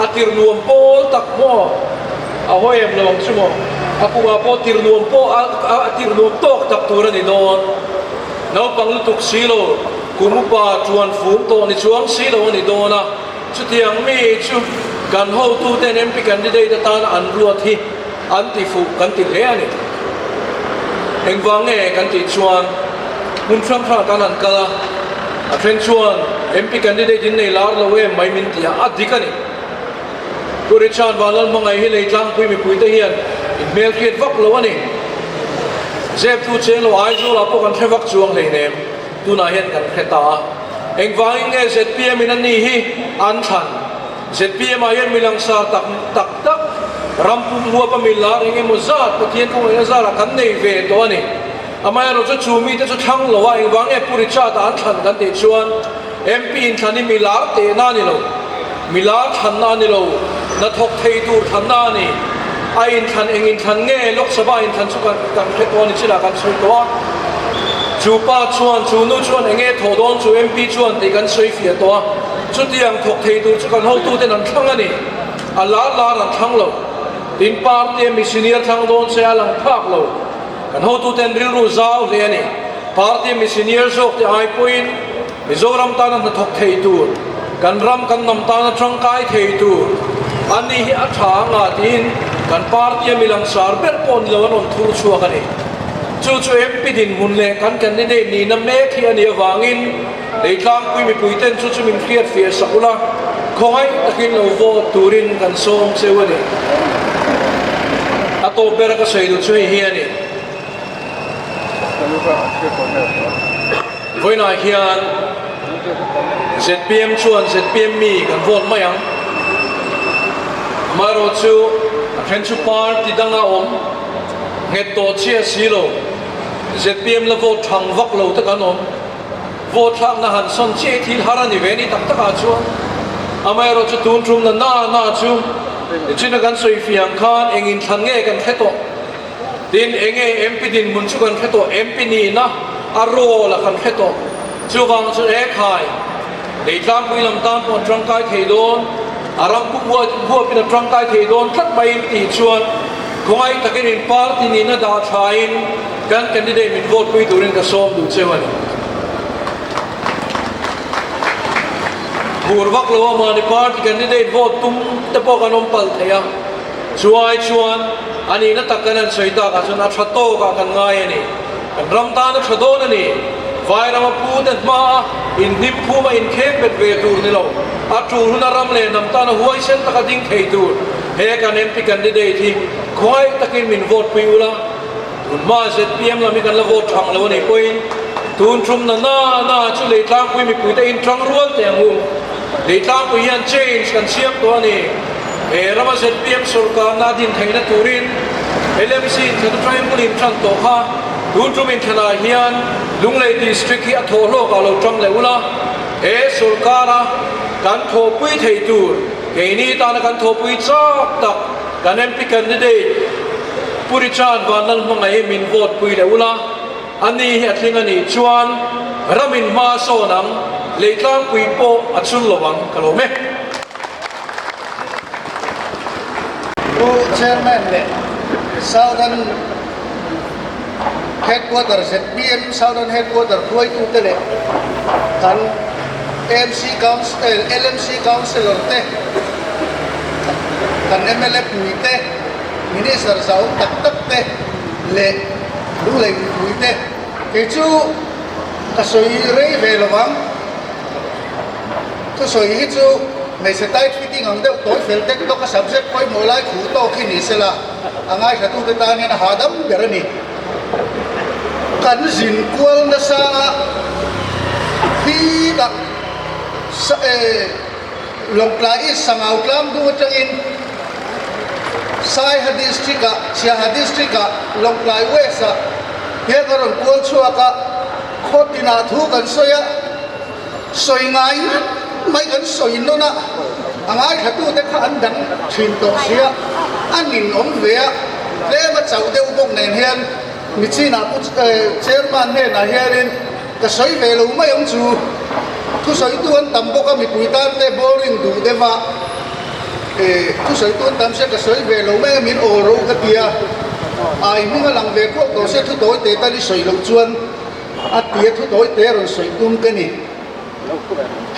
a tir nuam pawl tak maw a hawi em lo ang chu maw, a kumah pawh tir nuam pawh a tir nuam tawk tak tur a ni dawn. Naupang lutuk si lo, kum upa tuan fum tawh ni chuang si lo a ni dawn a, chutiang mi chu kan hotuten MP candidate atana an ruat hi an ti fuh kan ti hle a ni. Engvang nge kan tih chuan hmun hrang hrang atan an kal a, a then chuan MP candidate in nei lar lo em mai min ti a, a dik a ni. Pu Richard Vanlalhmangaih hi lei tlangpui mipuite hian inhmelhriat vak lo a ni. Zeptu cheng lo Aizawlah pawh kan hre vak chuang hleinem, tunah hian kan hre ta a. Engvangin nge zpm in a ni hi an thlan? Zpm ah hian mi langsar tak tak tak, ram pum huapa mi lar eng emaw zat Pathian kawngawihna zarah kan nei ve tawh a ni. Amaherawh chu chu mite chu thlang lo a, engvang nge Pu Richard ah an thlan kan tih chuan MP inthlan hi mi lar tehna a ni lo, mi lar thlanna a ni lo, hnathawk thei tur thlanna a ni. A inthlan eng inthlan nge Lok Sabha inthlan chu kan kan hre tawh a ni chinah kan sawi tawh a. Chu pa chuan chu nu chuan eng nge thawh dawn chu MP chuan tih kan sawi fiah tawh a. Chutiang thawk thei tur chu kan hotuten an thlang a ni. A lar lar an thlang lo. Tin party a mi senior thlang dawn che a lang phak lo. Kan hotuten rilru zau hle a ni. Party mi senior zawk te ai pawhin Mizoram tana hnathawk thei tur, kan ram kan hnam tana tangkai thei tur a ni hi a tha anga tiin kan party a mi langsar ber pawh ni lo an rawn thur chhuak a ni. Chu chu MP dinhmun leh kan candidate nihna mek hi a nih avangin Leitlangpui mipuiten chu chu min hriat fiah sak ula, khawngaih takin lo vote turin kan sawm cheu a ni. A tawp bera ka sawi duh chu hei hi a ni. Vawiinah hian zpm chuan zpm mi kan vote mai ang. Amaherawhchu a then chu party danga awm nghet tawh chiah si lo. Zpm la vote thang vak lo te kan awm. Vote thlakna han sawn chiah hi thil har a ni ve ni tak takah chuan. Amaherawhchu tun tumna na na chu nichina kan sawi fiang khan eng inthlan nge kan hre tawh. Tin, enge MP dinhmun chu kan hre tawh, MP nihna a role a kan hre tawh. Chuvang chu e khai, Leitlangpui lam tan pawh an tangkai thei dawn, a ram pum huapin a tangkai thei dawn tlat maiin tih chuan khawngaih takin in party nihna dah thain kan candidate min vote pui turin ka sawm duh cheu a ni. Phur vak lo a mahni party candidate vote tum te pawh kan awm palh thei a. Chuai chuan a nihna tak kan han sawi takah chuan a tha tawkah kan ngai a ni. Kan ram tan a tha dawn a ni. Vairama pute hmaa inhnim phuma inkheng bet ve tur ni lo, a tul huna ram leh hnam tana huaisen taka ding thei tur he kan MP candidate hi khawngaih takin min vote pui ula, tun hma zpm lam hi kan la vote thang lo a nih pawhin tun thumna na na chu Leitlangpui mipuite inṭang rual teh ang u. Leitlangpui hian change kan siam tawh a ni. He rama zpm sawrkarna a din theihna turin LMC inthlan atangin hmun inṭan tawh kha tun tum inthlanah hian Lunglei District hi a thawh hlawkah lo ṭang leh ula, he sawrkara kan thawhpui thei tur keini tana kan thawhpui chak tak kan MP candidate Pu Richard Vanlalhmangaih hi min vote pui leh ula, ani hi a tling a nih chuan ramin hma a sawn ang, Leitlangpui pawh a chul lo ang ka lawm e. Pu Chairman leh Southern Headquarter zpm Southern Headquarter hruaitute leh kan AMC Council LMC Councillor te kan mla pui te Minister zahawm tak tak te leh Lunglei mipui te kei chu ka sawi rei ve lovang. Thusawi hi chu hmeichhe tight fitting ang deuh tawi fel tek tawk a subject pawimawh lai khuh tawk hi ni sela a ngaithlatute tan hian a hahdam ber a ni. Kan zin kual nasa a khitah Lawngtlai East Sangau Tlangdung atangin Saiha District ah Siaha District ah Lawngtlai West ah hian a rawn kual chhuak a, khaw tinah thu kan sawi a. Sawi ngai mai kan sawi nawn a, a ngaithlatute kha an dang thin tawh sia, a nin awm ve a, tlem a chauh deuh bawk nen hian Michinah pu Chairman hnenah hianin ka sawi ve lo mai ang chu, thusawitu an tam bawk a, mipui tan te boring duh deuh a, thusawitu an tam sia ka sawi ve lo mai a, min aw ro ka ti a, ai hming a lang ve kuak tawh sia thutawi te tan i sawi loh chuan. A tia thu tawi te rawn sawi tum ka ni.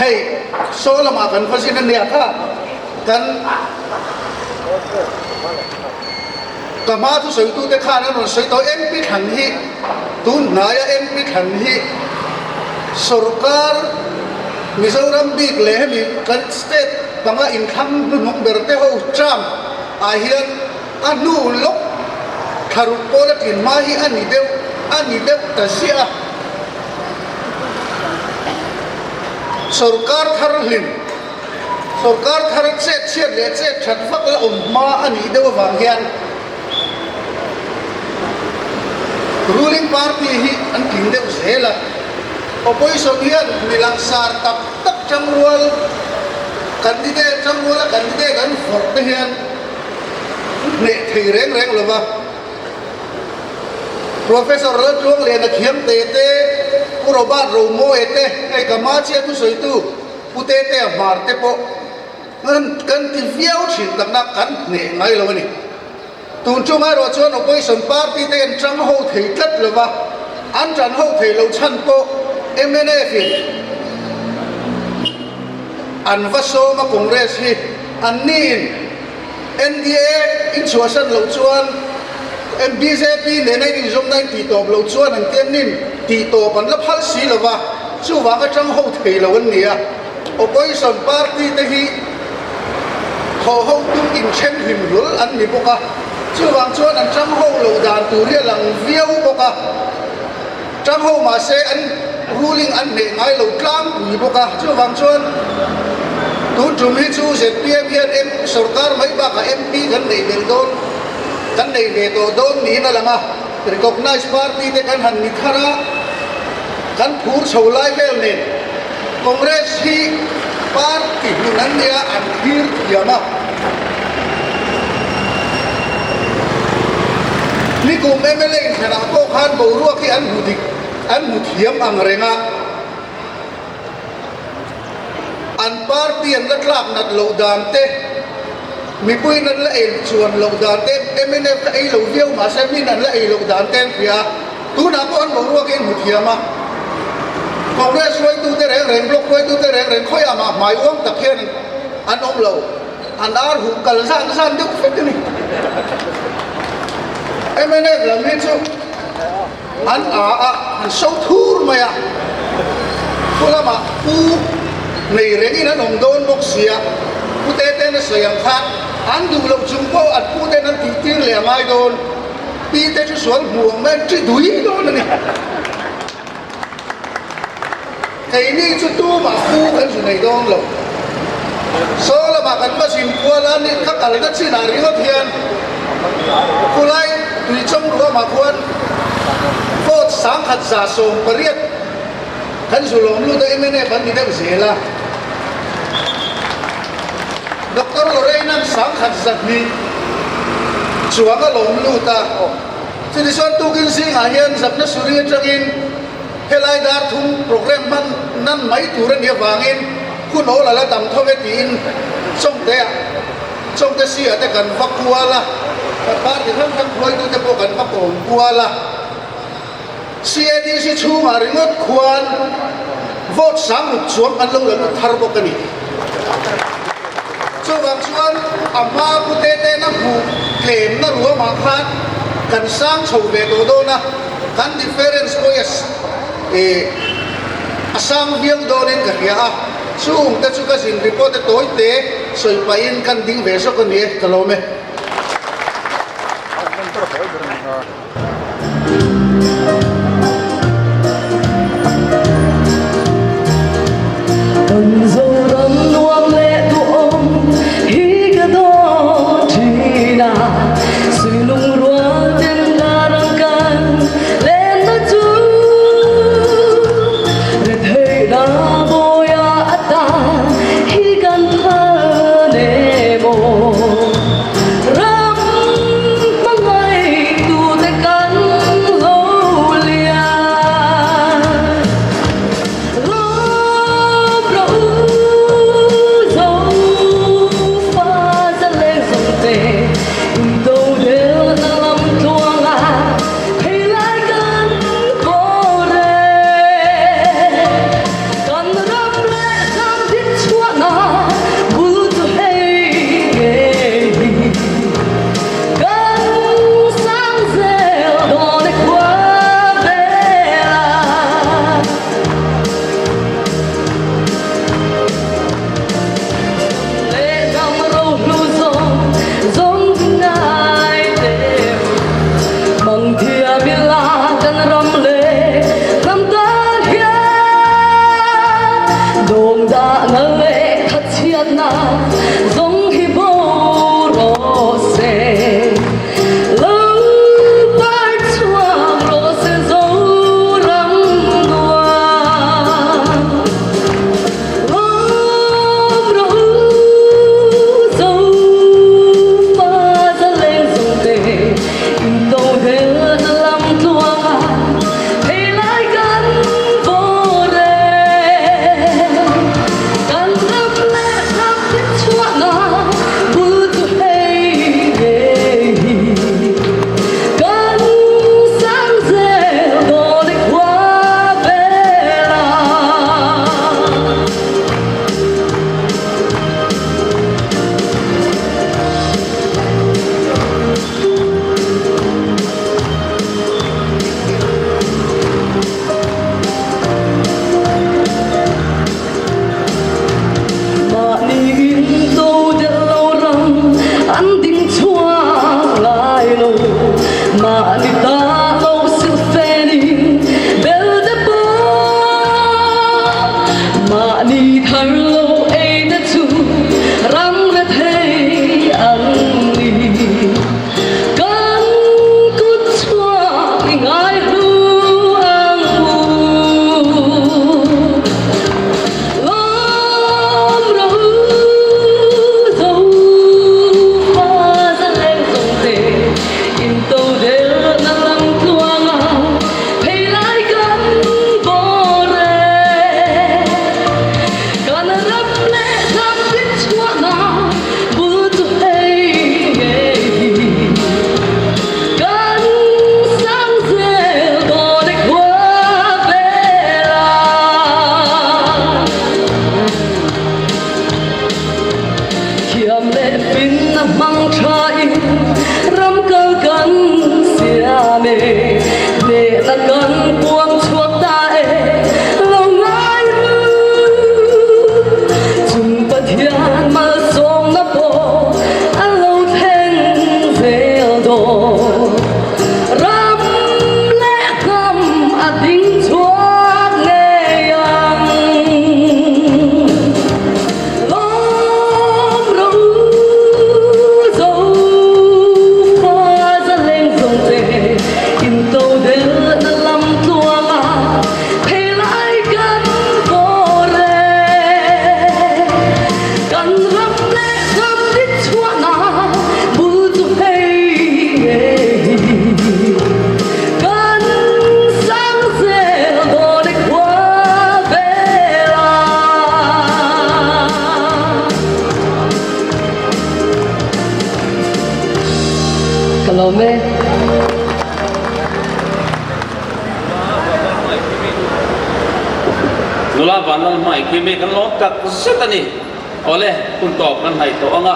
Hei saw lamah kan va zin a nia kha kan ka hma thu sawi tute khan an rawn sawi tawh MP thlan hi tun hnaia MP thlan hi sorkar Mizoram bik leh hemi kan state panga inthlang hnuhnung ber te ho term ah hian A hnu lawk thlaruk pawl a tlin hma hi a ni deuh a ni deuh ta ziah a. Sorkar thar hlim, sorkar thar chet chhiat leh chet that vak la awm hma a nih deuh avang hian ruling party hi an tling deuh zel a. Opposition hian mi langsar tak tak tangrual candidate tangruala candidate an vawrh te hian. hneh thei reng reng lo va. Professor Laltluangliana thiam te te, Pu Robert Romawia te, hei ka hma chiah thusawitu Pu Tetea Hmar te pawh kan kan ti viau thin takna kan hneh ngai lo a ni. Tun chunga erawh chuan Opposition party te an tang ho thei tlat lo va, an tan ho thei lo chhan pawh mnf in an va sawm a Congress hi an ni in NDA in chhuahsan loh chuan bjp nena in inzawmna in tih tawp loh chuan an tian nin tih tawp an la phal si lo va, chuvang atang ho thei lo an ni a. Opposition party te hi thaw ho tum inthen hlim hlawl an ni bawk a, chuvang chuan an tang ho loh dan tur hi a lang viau bawk a. Tang ho mahse an ruling an hneh ngai lo tlangpui bawk a, chuvang chuan tun tum hi chu zpm hian M sorkar mai bakah MP kan neih belh dawn, kan nei ve tawh dawn niin a lang a, recognise party te kan han ni thar a, kan phur chho lai vel nen Congress hi party hlun an nia an thlir thiam a. Nikum mla inthlanah pawh khan boruak hi an hmu dik, an hmu thiam ang reng a. An party an la tlak nat loh dan te, mipuiin an la ei chuan loh dan te, mnf kha ei lo viau mahse min an la ei loh dan te an hria a. Tunah pawh an boruak hi an hmu thiam a. Congress hruaitute reng reng, block hruaitute reng reng khawiah mah hmai uang tak hian an awm lo. An ar huh kal zan zan deuh vek a ni. Mnf lam hi chu an a a, an so thur mai a. Pu lamah pu nei rengin an awm dawn bawk sia, pu Teten a sawi ang khan an duh loh chung pawh an pu ten an tihtir leh a ngai dawn. Pi te chu sual hmu ang mai an ṭi dui dawn a ni. Keini chu tumah pu kan zu nei dawn lo. Saw lamah kan va zin kual a, ni ka kalna chinah ringawt hian khulai tuichawng ruamah khuan vote 1180 kan zu lawm lut a, mnf an ni deuh zel a. Doctor Lorraine-a'n 1200 chuang a lawm lut a, chutichuan tukin zingah hian Zapna Suri atangin helai dar thum programme hman nan mai tur a nih avangin hun awl a la tam tho e tiin Chawngte-ah Chawngte si-ah te kan va kual a, kan party hrang hrang hruaitute pawh kan va kawm kual a. CADC chhungah ringawt khuan vote 6000 chuang an lo la lut thar bawk a ni. Chuvang chuan a hma pu Tete-na hmuh tlemna ruamah khan kan sang chho ve tawh dawn a, kan difference pawh hi a sang viau dawnin ka hria a, chung te chu ka zin report a tawi te sawi pahin kan ding ve zawk a ni e, ka lawm e. Kan Zoram nuam leh duhawm hi ka dawn thin a, Suilung rual ten darang kan lenna chu Retheihna bawia atan hi kan phal em aw. Nula Vanlal hmai khi mi kan lawm tak zet a ni. Awle, hun tawp kan hnaih tawh ang a,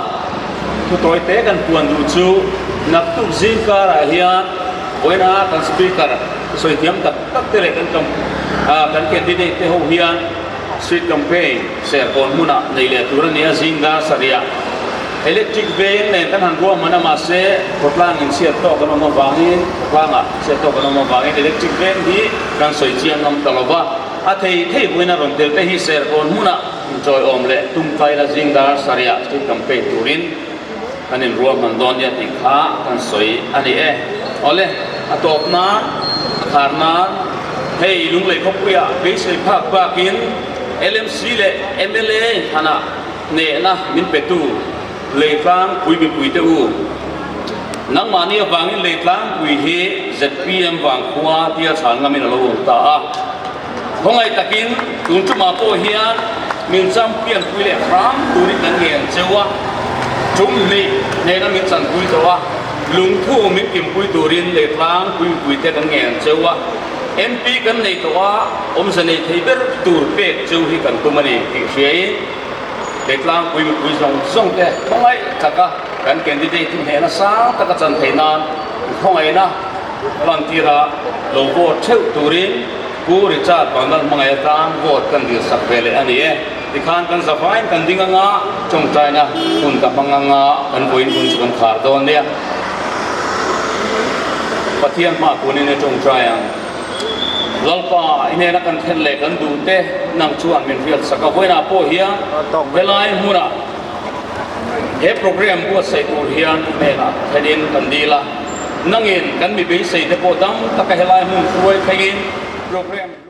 thu tawi te kan puan duh chu naktuk zing karah hian vawiina kan speaker sawi thiam tak tak te leh kan kan candidate te ho hian street campaign serkawn hmunah nei leh tur a ni a, zing dar sarih ah electric veng nen kan han ruahman a, mahse khawtlang inchhiat tawk an awm avangin khawtlangah chhiat tawk an awm avangin electric veng hi kan sawi chiang ngam ta lo va, a thei thei vawiina rawn tel te hi serkawn hmunah Inchawiawm leh tumkaila zing dar sarihah street campaign turin kan inruahman dawn nia tih kha kan sawi a ni e. Awle, a tawp nan, a khar nan, hei Lunglei khawpuiah beisei phak bakin LMC leh mla inthlanah hnehna min petu Leitlangpui mipuite u, nangmahni avangin Leitlangpui hi zpm vangkhua tia chhan ngamin a lo awm ta a. Khawngaih takin tun tumah pawh hian min champion pui leh hram turin kan ngen cheu a, tum hnih hnena min chanpui tawh a, lungthu min kimpui turin leh tlangpui mipuite kan ngen cheu a, MP kan nei tawh a, awmze nei thei ber tur pek cheu hi kan tum a ni tih hriain leh tlangpui mipui zawng zawng te khawngaih taka kan candidate hi hnehna sang taka chan theih nan khawngaihna Lantira lo vote theuh turin Pu Richard Vanlal hmangaih atan vote kan dil sak ve leh a ni e. Tikhan kan zavain kan ding anga tawngtaina hun ka hmang anga kan vawiin hun chu kan khar dawn nia. Pathian hma kunin i tawngtai ang. Lalpa i hnena kan thlen leh kan duh te nang chuan min hriat sak a. Vawiinah pawh hian helai hmunah he program buatsaih tur hian i hnenah thlenin kan dil a. Nangin kan mi beisei te pawh dam taka helai hmun hruai thlengin program.